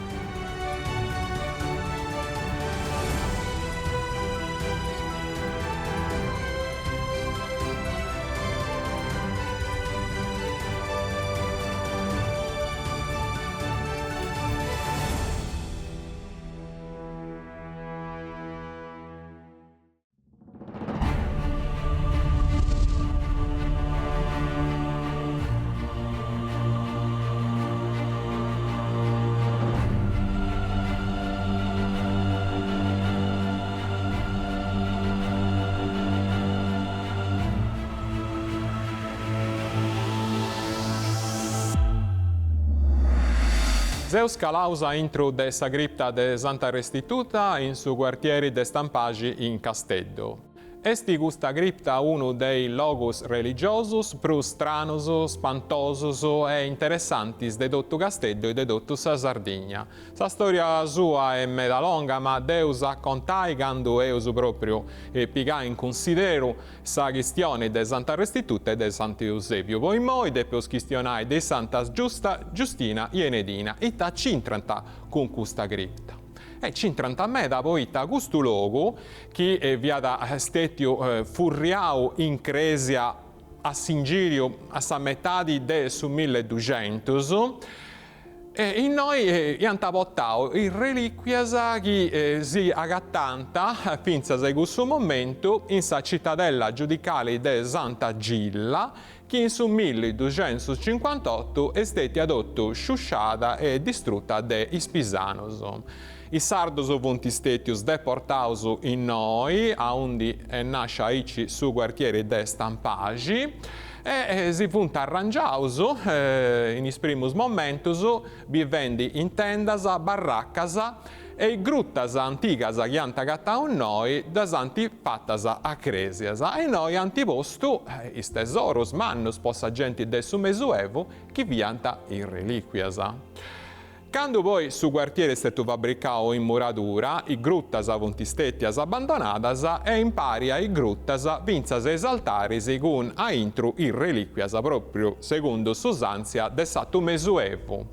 Seus calaus a intru de sa cripta de Santa Restituta in su cuartieri de Stampaxi in Casteddu. Esti custa cripta unu de is logus religiosus prus stranus, spantosus e interessantis de totu Casteddu e de totu sa Sardigna. Sa storia sua est meda longa ma dd'eus a contai candu eus propriu pigai in cunsideru sa chistioni de Santa Restituta e de Santu Eusebiu. Po immoi depeus chistionai de is Santas Giusta, Giustina i Enedina, ita c'intrant cun custa cripta. E c'intrant meda poita custu logu, chi fiat stetiu furriau in cresia a s'ingiriu a sa metadi de su milleduxentus, innoi iant portau is reliquias chi si agatànt fintzas a cussu momentu in sa citadella giudicali de Santa Gilla, chi in su milliduxentuscincuantotu est stetia totu sciusciada e distruta de is pisanus. Is sardos funt stetius deportaus innoi, aundi est nascia aici su cuartieri de Stampaxi, e si funt arrangiaus in is primus momentus bivendi in tendas, barracas, E is grutas antigas chi ant agatau innoi ddas ant fatas a crèsias e innoi ant postu is tesorus mannus po sa genti de su Mesuevu chi fiant is relìquias. Candu poi su cuartieri est stetiu fabricau in muradura, is grutas funt stètias abbandonadas e impari a is grutas fintzas is altaris cun aintru is relìquias pròpriu segundu s'usàntzia de s'atu Mesuevu.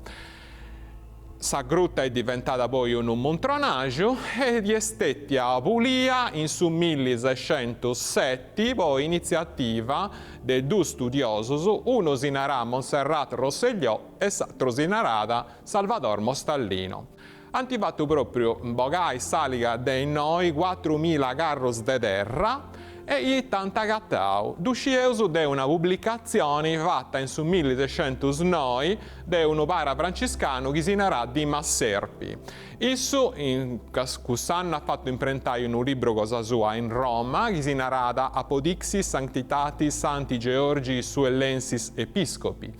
Sa gruta est diventada poi unu muntronaxu e est stetia pulia in su millisescentusseti po initziativa de dus studiosus, unu si naràt Montserrat Rosselló e s'atru si naràt Salvador Mostallino. Ant fatu propriu bogai s'aliga de innoi cuatrumila carrus de terra E ita ant agatau? Ddu scieus de una publicatzioni fata in su millisescentusnoi de unu para franciscanu chi si naràt Dimas Serpi. Issu in cuss'annu at fatu imprentai unu libru cosa sua in Roma chi si naràt Apodixis Sanctitatis Sancti Georgii Suellensis Episcopi.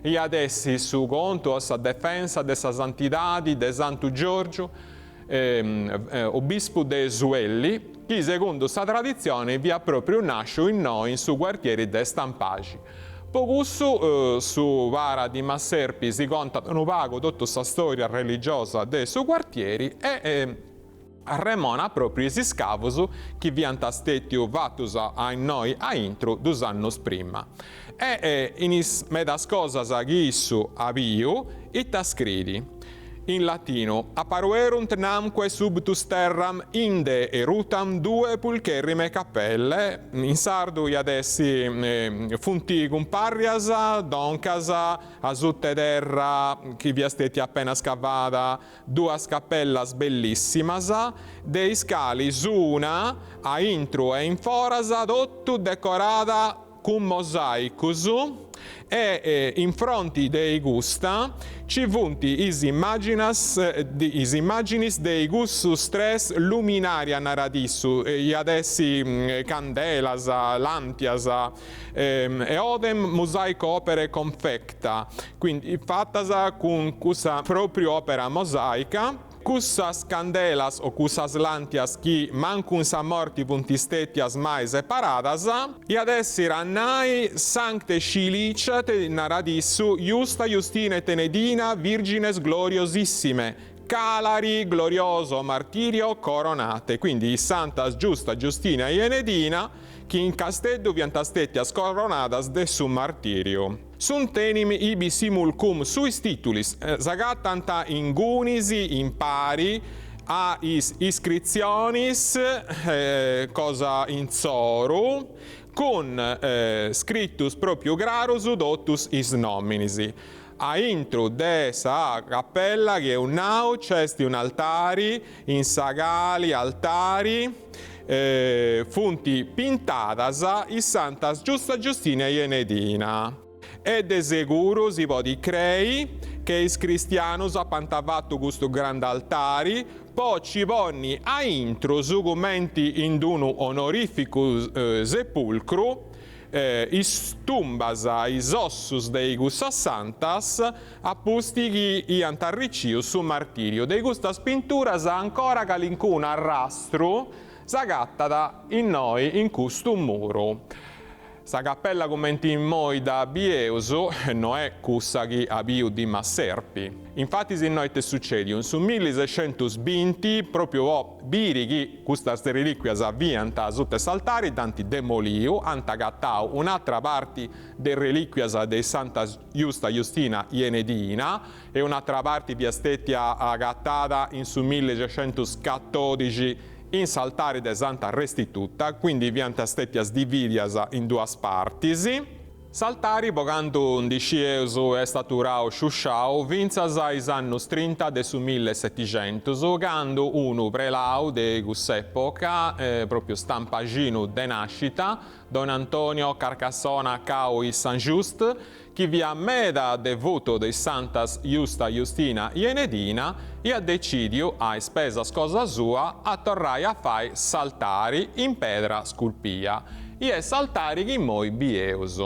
Iat essi su contu o sa defensa de sa santidadi de Santu Giorgiu. obispu de Suelli, chi segundu sa traditzioni fiat propriu nasciu innoi in su cuartieri de Stampaxi. Po cussu su para Dimas Serpi si contat unu pagu totu sa storia religiosa de su cuartieri e arremonat propriu is iscavus chi fiant stètiu fatus a innoi a intru dus annus prima. E in is medas cosas chi issu at biu, ita scriit? In latinu, apparuerunt namque subtus terram inde erutam due pulcherrime cappelle, in sardu iat essi funt cumparrias doncas asutt' 'e terra chi fiat stetia appena scavada duas capellas bellissimas, de is calis una a intru e in foras totu decorada cun mosaicus e in fronti de custa ci funt is immàginas is immàginis de cussus tres luminaria narat issu, iat essi candelas, làntias, eodem mosaico opere confecta, quindi fatas cun cussa pròpriu òpera mosàica. Cussas candelas o cussas làntias chi mancu in sa morti funt stètias mai separadas, iat èssiri a nai Sancte scilicet, narat issu, Justa Justina et Enedina, virgines gloriosissime, Calari glorioso martirio coronate, quindi is santas Giusta, Giustina e Enedina, chi in Casteddu fiant stètias coronadas de su martìriu. Sunt enim ibi simul cum suis titulis, s'agatant ingunis impari a is iscritzionis cosa intzoru, cun scritus pròpiu crarus totus is nòminis. A intru de sa capella chi eus nau nc'est un'altari in sa cali altari funt pintadas is santas Giusta Giustina e Enedina. E de seguru si podit crei che is cristianus apant fatu custu grand'altari po ci ponni a intrus cumenti in d'unu onorificu sepulcru is tumbas, is ossus de cussas santas a pusti chi iant arriciu su martiriu. De custas pinturas ancora calincunu arrastru s'agatat innoi in custu muru. Sa capella cumenti immoi dda bieus no est cussa chi at biu Dimas Serpi. Infatis innoi it'est sucediu, in su millisescentusbinti, propriu po biri chi custas reliquias fiant asuta 'e s'altari, dd'ant demoliu, ant agatau un'atra parti de reliquias de is santas Justa, Justina i Enedina e un'atra parti fiat stetia agatada in su millisescentuscatodixi in s'altari de Santa Restituta, quindi fiant stetias dividias in duas partis. S'altari, po cantu ndi scieus, est aturau sciusciau fintzas a is annus trinta de su millesetixentus, candu unu prelau de cuss'epoca, propriu stampaxinu de nascita, Don Antonio Carcassona Cau i San Just, chi fiat meda devotu de is santas Justa, Justina i Enedina, iat decidiu, a ispesas cosa sua, a torrai a fai s'altari in pedra sculpia, i est s'altari chi immoi bieus.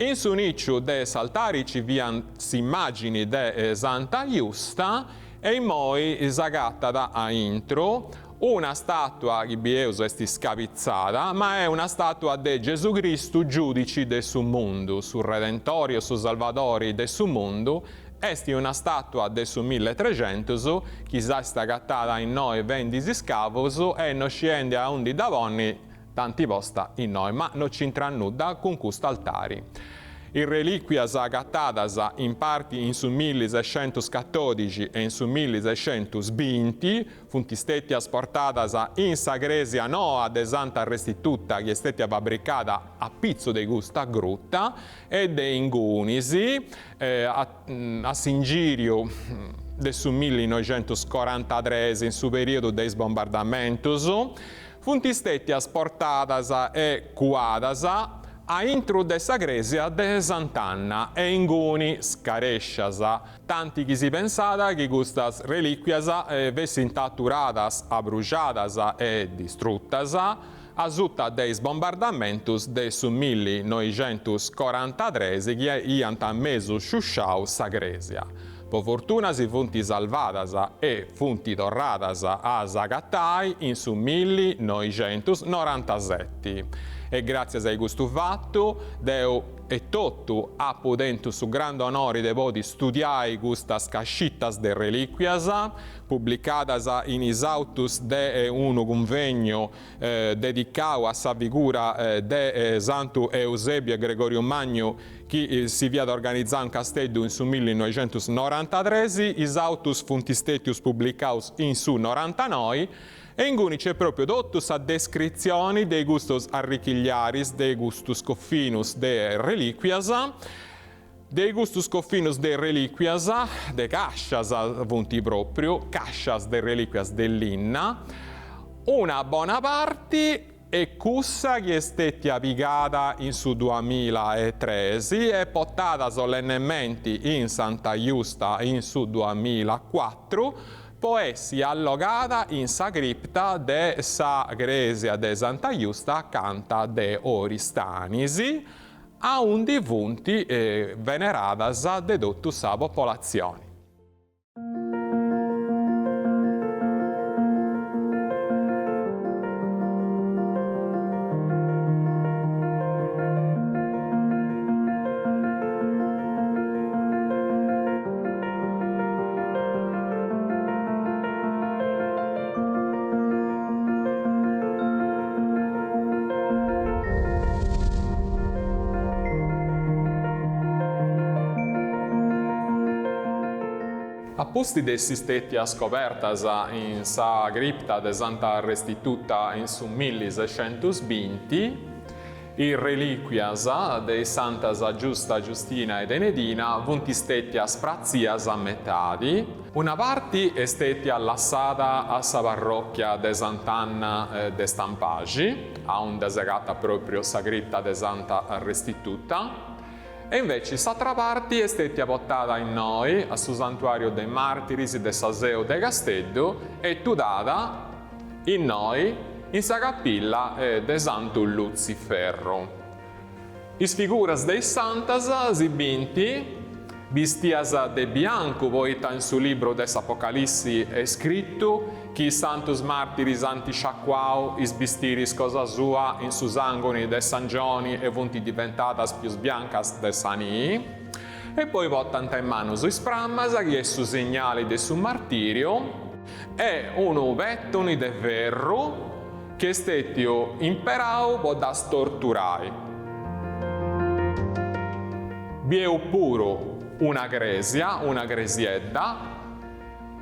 In su niciu de s'altari ci fiant s'immagini de Santa Justa e immoi s'agatat a intru Una statua chi bieus est scabitzada, ma est una statua de Gesù Cristu giudici de su mundu, su Redentori o su Salvadori de su mundu, est una statua de su milletregentus chi s'est agatada innoi fendi is iscavus e no sciendi aundi dda ponni dd'ant posta innoi, ma no c'intrat nudda cun cust'altari. Is relìcuias agatadas in parti in su millisescentuscatòdixi e in su millisescentusbinti funt stètias portadas in sa crèsia noa de Santa Restituta chi est stètia fabricada a pitzu de custa gruta e de ingunis a s'ingìriu de su millinoixentuscorantatres in su perìodu de is bombardamentus Funt stètias portadas e cuadas a intru de sa crèsia de Sant'Anna e inguni scarèscias, tanti chi si pensàt chi custas relìcuias fessint aturadas, abruxadas e distrutas asuta de is bombardamentus de su millinoixentuscorantatres chi iant mesu sciusciau sa crèsia. Po fortuna si funt salvadas e funt torradas a s'agatai in su millinoixentusnorantaseti e gràtzias a custu fatu deu etotu apu tentu su grandu onori de podi studiai custas cascitas de relìcuias publicadas in is autus de unu cunvegnu dedicau a sa figura de Santu Eusebiu e Gregoriu Magnu chi si fiat organizau in Casteddu in su millinoixentusnorantatres, is autus funt stètius publicaus in su norantanoi e inguni c'est pròpriu totu sa descritzioni de custus arrichigliaris, de custus cofinus de relìcuias, de custus cofinus de relìcuias, de càscias funt pròpriu, càscias de relìcuias de linna, una bona parti Est cussa chi est stètia pigada in su duamilaetres e portada solennementi in Santa Justa in su duamilacuatru po essi allogada in sa cripta de sa crèsia de Santa Justa acanta de Oristanis, aundi funt veneradas de totu sa popolatzioni. A pustis de essi stètias scobertas in sa cripta de Santa Restituta in su millisescentusbinti, is relìcuias de is santas Giusta, Giustina ed Enedina funt stètias pratzias a metadi. Una parti est stètia lassada a sa parròchia de Sant'Anna de Stampaxi, aunda s'agatat pròpriu sa cripta de Santa Restituta, E inveci s'atra parti est stètia portada innoi, a su Santuàriu de is Màrtiris de sa Seu de Casteddu e tudada innoi in sa capilla de Santu Lutziferru. Is figuras de is santas si bint bistias de biancu poita in su libru de s'Apocalissi est scritu chi is santus màrtiris ant sciacuau is bistiris cosa sua in su sànguni de s'angioni e funt diventadas pius biancas de sa nii. E poi portant in manus is prammas, chi est su signali de su martìriu, e unu pètuni de ferru chi est stètiu imperau po ddas torturai. Bieus puru una crèsia, una cresiedda,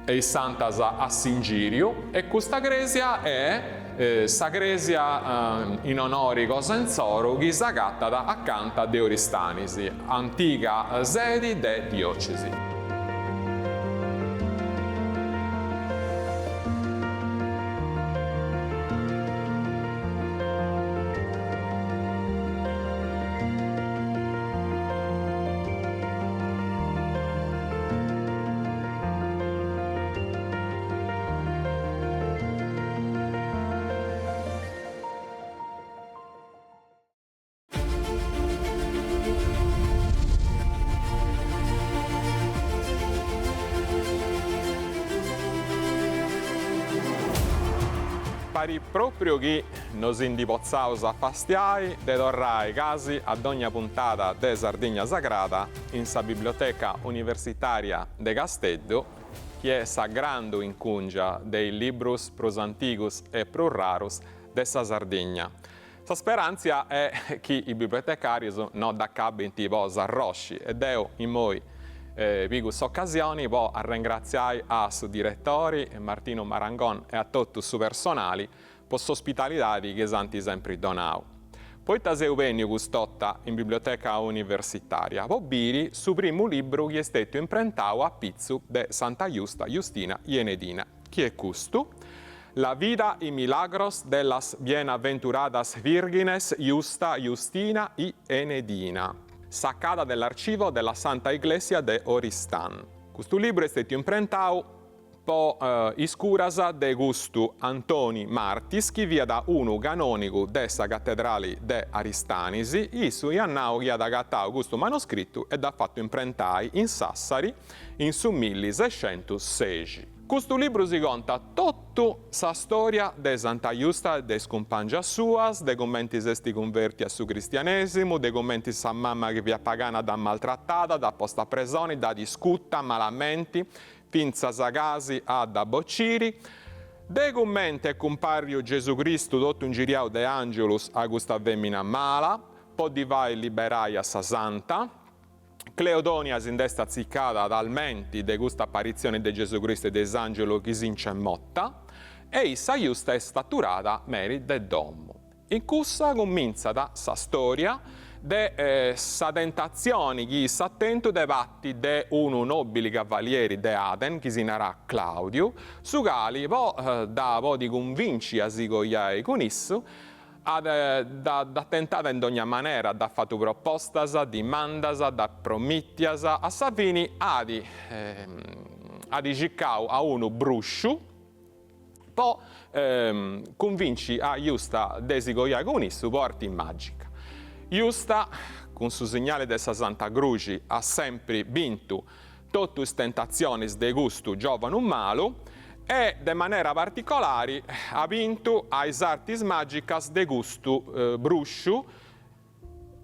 e is santas a s'ingìriu e custa crèsia est sa crèsia in onori cosa insoru chi s'agatat acanta de Oristanis, antiga sedi de diòcesi. Parit pròpriu chi no si ndi potzaus afastiai de torrai casi a dogna puntada de Sardigna Sagrada in sa Biblioteca Universitària de Casteddu, chi est sa grandu incùngia de is librus prus antigus e prus rarus de sa Sardigna. Sa speràntzia est chi is bibliotecàrius no dd'acabint po s'arrosci e deu immoi pigu s'ocasioni po arrengratziai a su diretori Martinu Marangon e a totu su personali po s'ospitalidadi chi s'ant sempri donau. Poita seu benniu cust'orta in Biblioteca Universitaria? Po biri su primu libru chi est stetiu imprentau a pitzu de Santa Justa, Justina i Enedina, chi est custu, La vida y milagros de las bienaventuradas vírgines Justa, Justina y Enedina, sacada dell'archivo de la Santa Iglesia de Oristán. Custu libru est stetiu imprentau. po is curas de custu Antoni Martis chi fiat unu canonigu de sa catedrali de Aristanis, issu iat nau chi iat agatau custu manoscritu e dd'at fatu imprentai in Sassari in su millisescentussexi. Custu libru si contat totu sa storia de Santa Justa e de is cumpangias suas, de cumenti s'est cunvertia a su cristianesimu, de cumenti sa mama chi fiat pagana dd'at maltratada, dd'at posta a presoni, dd'at iscuta malamenti, fintzas casi a dda bociri, de cumenti est cumparriu Gesu Cristu totu ingiriau de angiulus a custa femina mala, po ddi fai liberai a sa santa. Cleodonia si nd'est atzicada talmenti de custa aparitzioni de Gesu Cristu e de is angiulus chi si nc'est mota, e issa Justa est aturada meri de domu. In cussa cumintzat sa storia de sa tentatzioni chi issa at tentu de parti de unu nobili cavalieri de Aden chi si narat Claudiu, su cali po dda podi cunvinci a si coiai cun issu at dd'at tentada in dogna manera, dd'at fatu propostas, dimandas, dd'at promitias, a sa fini at at circau a unu brusciu po cunvinci a Justa de si coiai cun issu po arti magica. Justa, cun su signali de sa Santa Gruxi, at sempri bintu totu is tentatzionis de custu giovanu malu e de manera particolari at bintu a is artis magicas de custu brusciu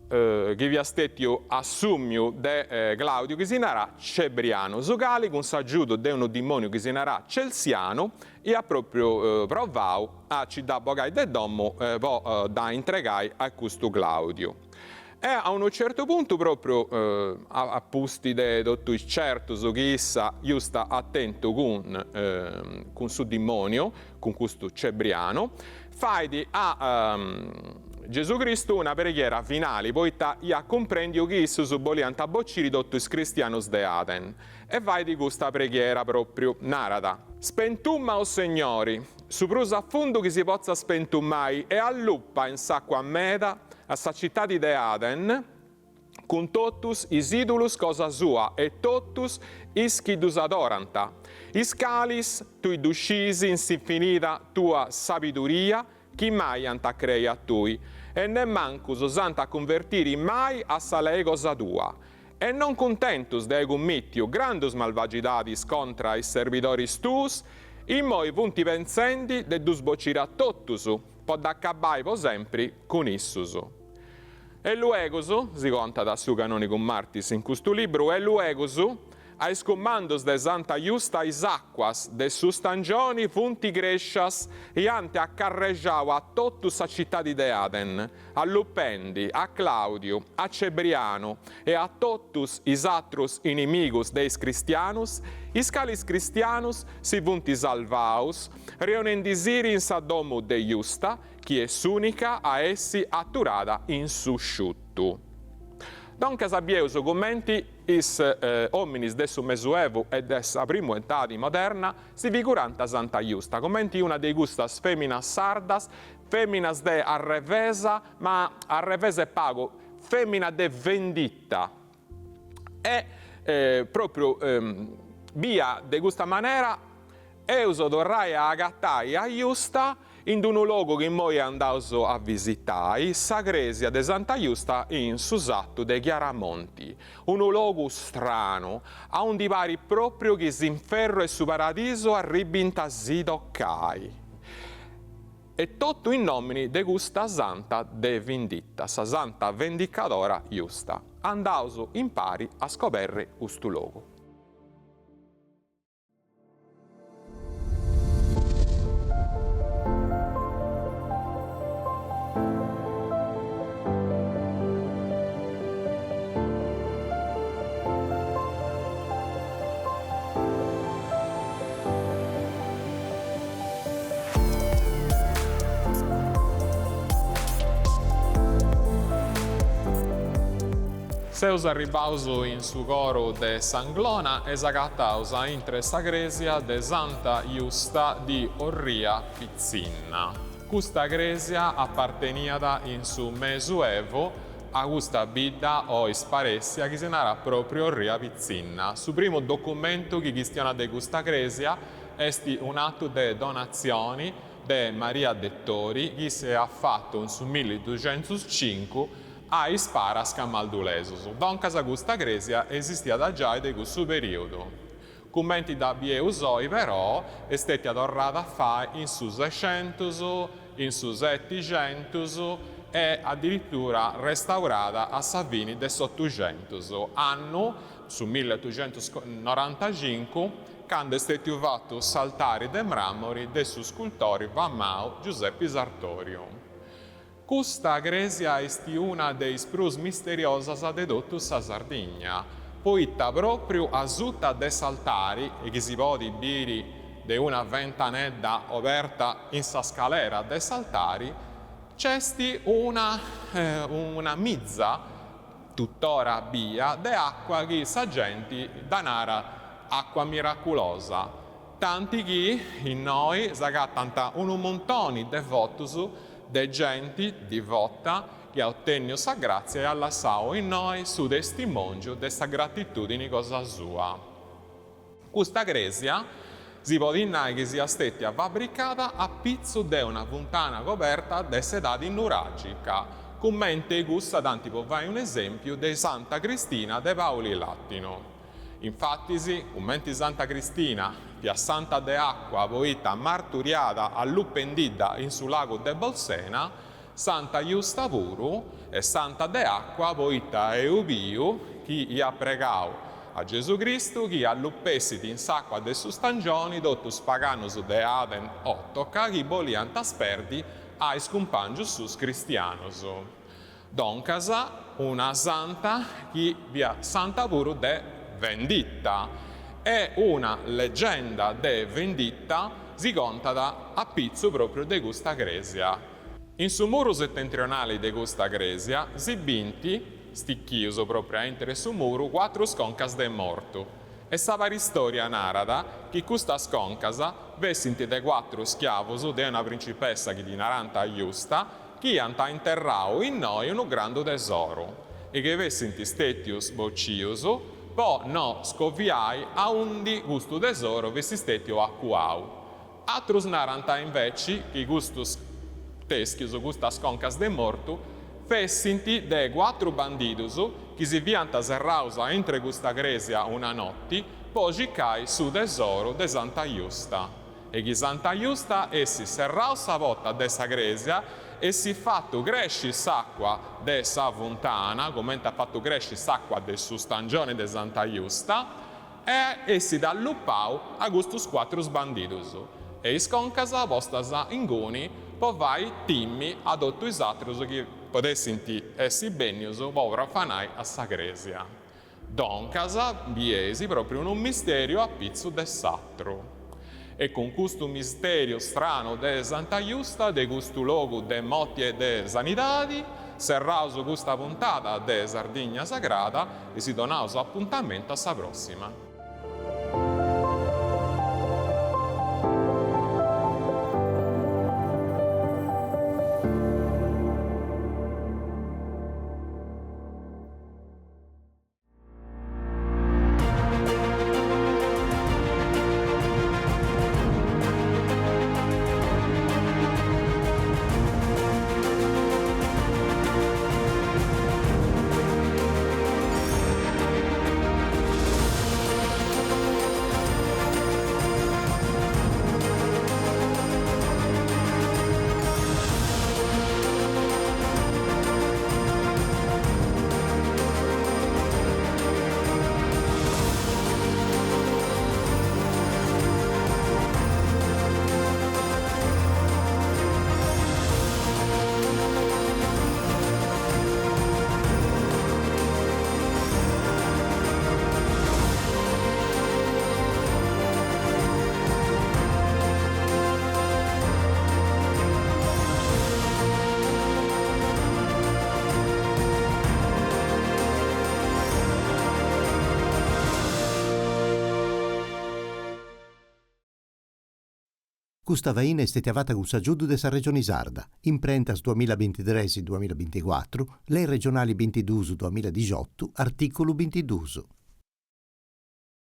chi fiat stetiu assumiu de Claudiu chi si narat Cebrianu, su cali cun s'agiudu de unu dimoniu chi si narat Celsianu iat propriu provau a ci dda bogai de domu po dda intregai a custu Claudiu. E a unu certu puntu propriu a pusti de totu is certus chi issa Justa at tentu cun cun su dimoniu, cun custu Cebrianu, fait a Gesù Cristu una preghiera finali poita iat cumprendiu chi issus boliant bociri totu is cristianus de Aden e fait custa preghiera propriu, narat, Spentumma o Segnori, su prus a fundu chi si potzat spentumai e allupa in s'acua meda a sa citadi de Aden, cun totus is ìdulus cosa sua e totus is chi ddus adorant, is calis tui ddu sciis in s'infinida tua sabiduria chi mai ant a crei a tui e nemmancu s'ant a cunvertiri mai a sa lei cosa tua. E non cuntentus de ai cummìtiu grandus malvagidadis contra a is serbidoris tuus, immoi funt pentzendi de ddus bociri a totus, po dd'acabai po sempri cun issus. E luegus, si contat su canonigu Martis in custu libru, e luegus, a is cumandus de Santa Justa is àcuas de su stangioni funt crèscias i ant acarrexau a totu sa citadi de Aden, allupendi a Clàudiu, a Cebrianu e a totus is atrus inimigus de is cristianus, is calis cristianus si funt salvaus reunendisiri in sa domu de Justa, chi est s'ùnica a essi aturada in su sciutu. Doncas bieus cumenti is òminis de su Mesuevu e de sa primu etadi moderna si figurant Santa Justa cumenti una de custas fèminas sardas, fèminas de arrevesa, ma arrevesa e pagu, fèmina de vendita e pròpriu bia de custa manera eus torrai a agatai a Justa in d'unu logu chi immoi andaus a visitai, sa crèsia de Santa Justa in su satu de Chiaramonti, unu logu stranu, aundi parit pròpriu chi s'inferru e su paradisu arribint a si tocai. E totu in nòmini de custa santa de vindita, sa santa vendicadora Justa. Andaus impari a scoberri custu logu. Seus arribbaus in su coru de s'Anglona e s'agataus aintre sa crèsia de Santa Justa di Orria Pitzinna. Custa crèsia aparteniat in su Mesuevu a custa bidda oi sparèssia chi si narat pròpriu Orria Pitzinna. Su primu documentu chi chistionat de custa crèsia. est un'atu de donatzioni de Maria Dettori chi s'iat fatu in su milliduxentuscincu a is paras camaldulesus. Doncas custa crèsia esistiat giai de cussu perìodu. Cumenti dda bieus oi però est stètia torrada a fai in su Sexentus, in su Setixentus e adiritura restaurada a sa fini de s'Otuxentus, annu, su milliotuxentusnorantacincu, candu est stètiu fatu s'altari de mràmori de su scultori famau Giuseppi Sartoriu. Custa crèsia est una de is prus misteriosas de totu sa Sardigna, poita pròpriu asuta de s'altari, e chi si podit biri de una ventanedda oberta in sa scalera de s'altari, nc'est una una mitza tutora bia de acua chi sa genti dda narat acua miraculosa, tanti chi innoi s'agatant unu muntoni de votus de genti divota chi at otenniu sa gràtzia e at lassau innoi su testimòngiu de sa gratitùdini cosa sua. Custa crèsia si podit nai chi siat stètia fabricada a pitzu de una funtana coberta de s'edadi nuràgica, cumenti cussa tanti po fai un'esèmpiu de Santa Cristina de Paulilatino. Infatis, cumenti Santa Cristina fiat santa de àcua poita marturiada allupendidda in su lagu de Bolsena, Santa Justa puru est santa de àcua poita eus biu chi iat pregau a Gesù Cristu chi allupessit in s'àcua de su stangioni totu is paganus de Aden Otoca chi boliant sperdi a is cumpàngius suus cristianus. Doncas una santa chi fiat santa puru de vendita e una legenda de vendita si contat a pitzu propriu de custa crèsia. In su muru setentrionali de custa crèsia si bint, stichius propriu aintru 'e su muru, cuatrus concas de mortu e sa paristòria narat chi custas concas fessint de cuatru schiavus de una principessa chi ddi narant Justa chi iant interrau innoi unu grandu tesoru e chi fessint stètius bocius po no scoviai aundi custu tesoru fessit stètiu acuau. Atrus narant inveci chi custus tèschius, custas concas de mortu, fessint de cuatru bandidus chi si fiant serraus aintre custa crèsia una noti po circai su tesoru de Santa Justa. E chi Santa Justa essit serrau sa pota de sa crèsia, essit fatu cresci s'àcua de sa funtana, cumenti at fatu cresci s'àcua de su stangioni de Santa Justa, e essit allupau a custus cuatrus bandidus e is concas postas inguni po fai timmi a totu is atrus chi podessint essi bennius po profanai a sa crèsia. Doncas bieis propriu unu misteriu a pitzu de s'atru. E cun custu misteriu stranu de Santa Justa, de custu logu de moti e de sanidadi, serraus custa puntada de Sardigna Sagrada e si donaus apuntamentu a sa prossima. Custa faina est stètia fata cun s'agiudu de sa Regioni Sarda, Imprentas duamilla bintitres duamilla binticuatru, Lei regionali bintiduus duamilla dixiotu, artìculu bintiduus.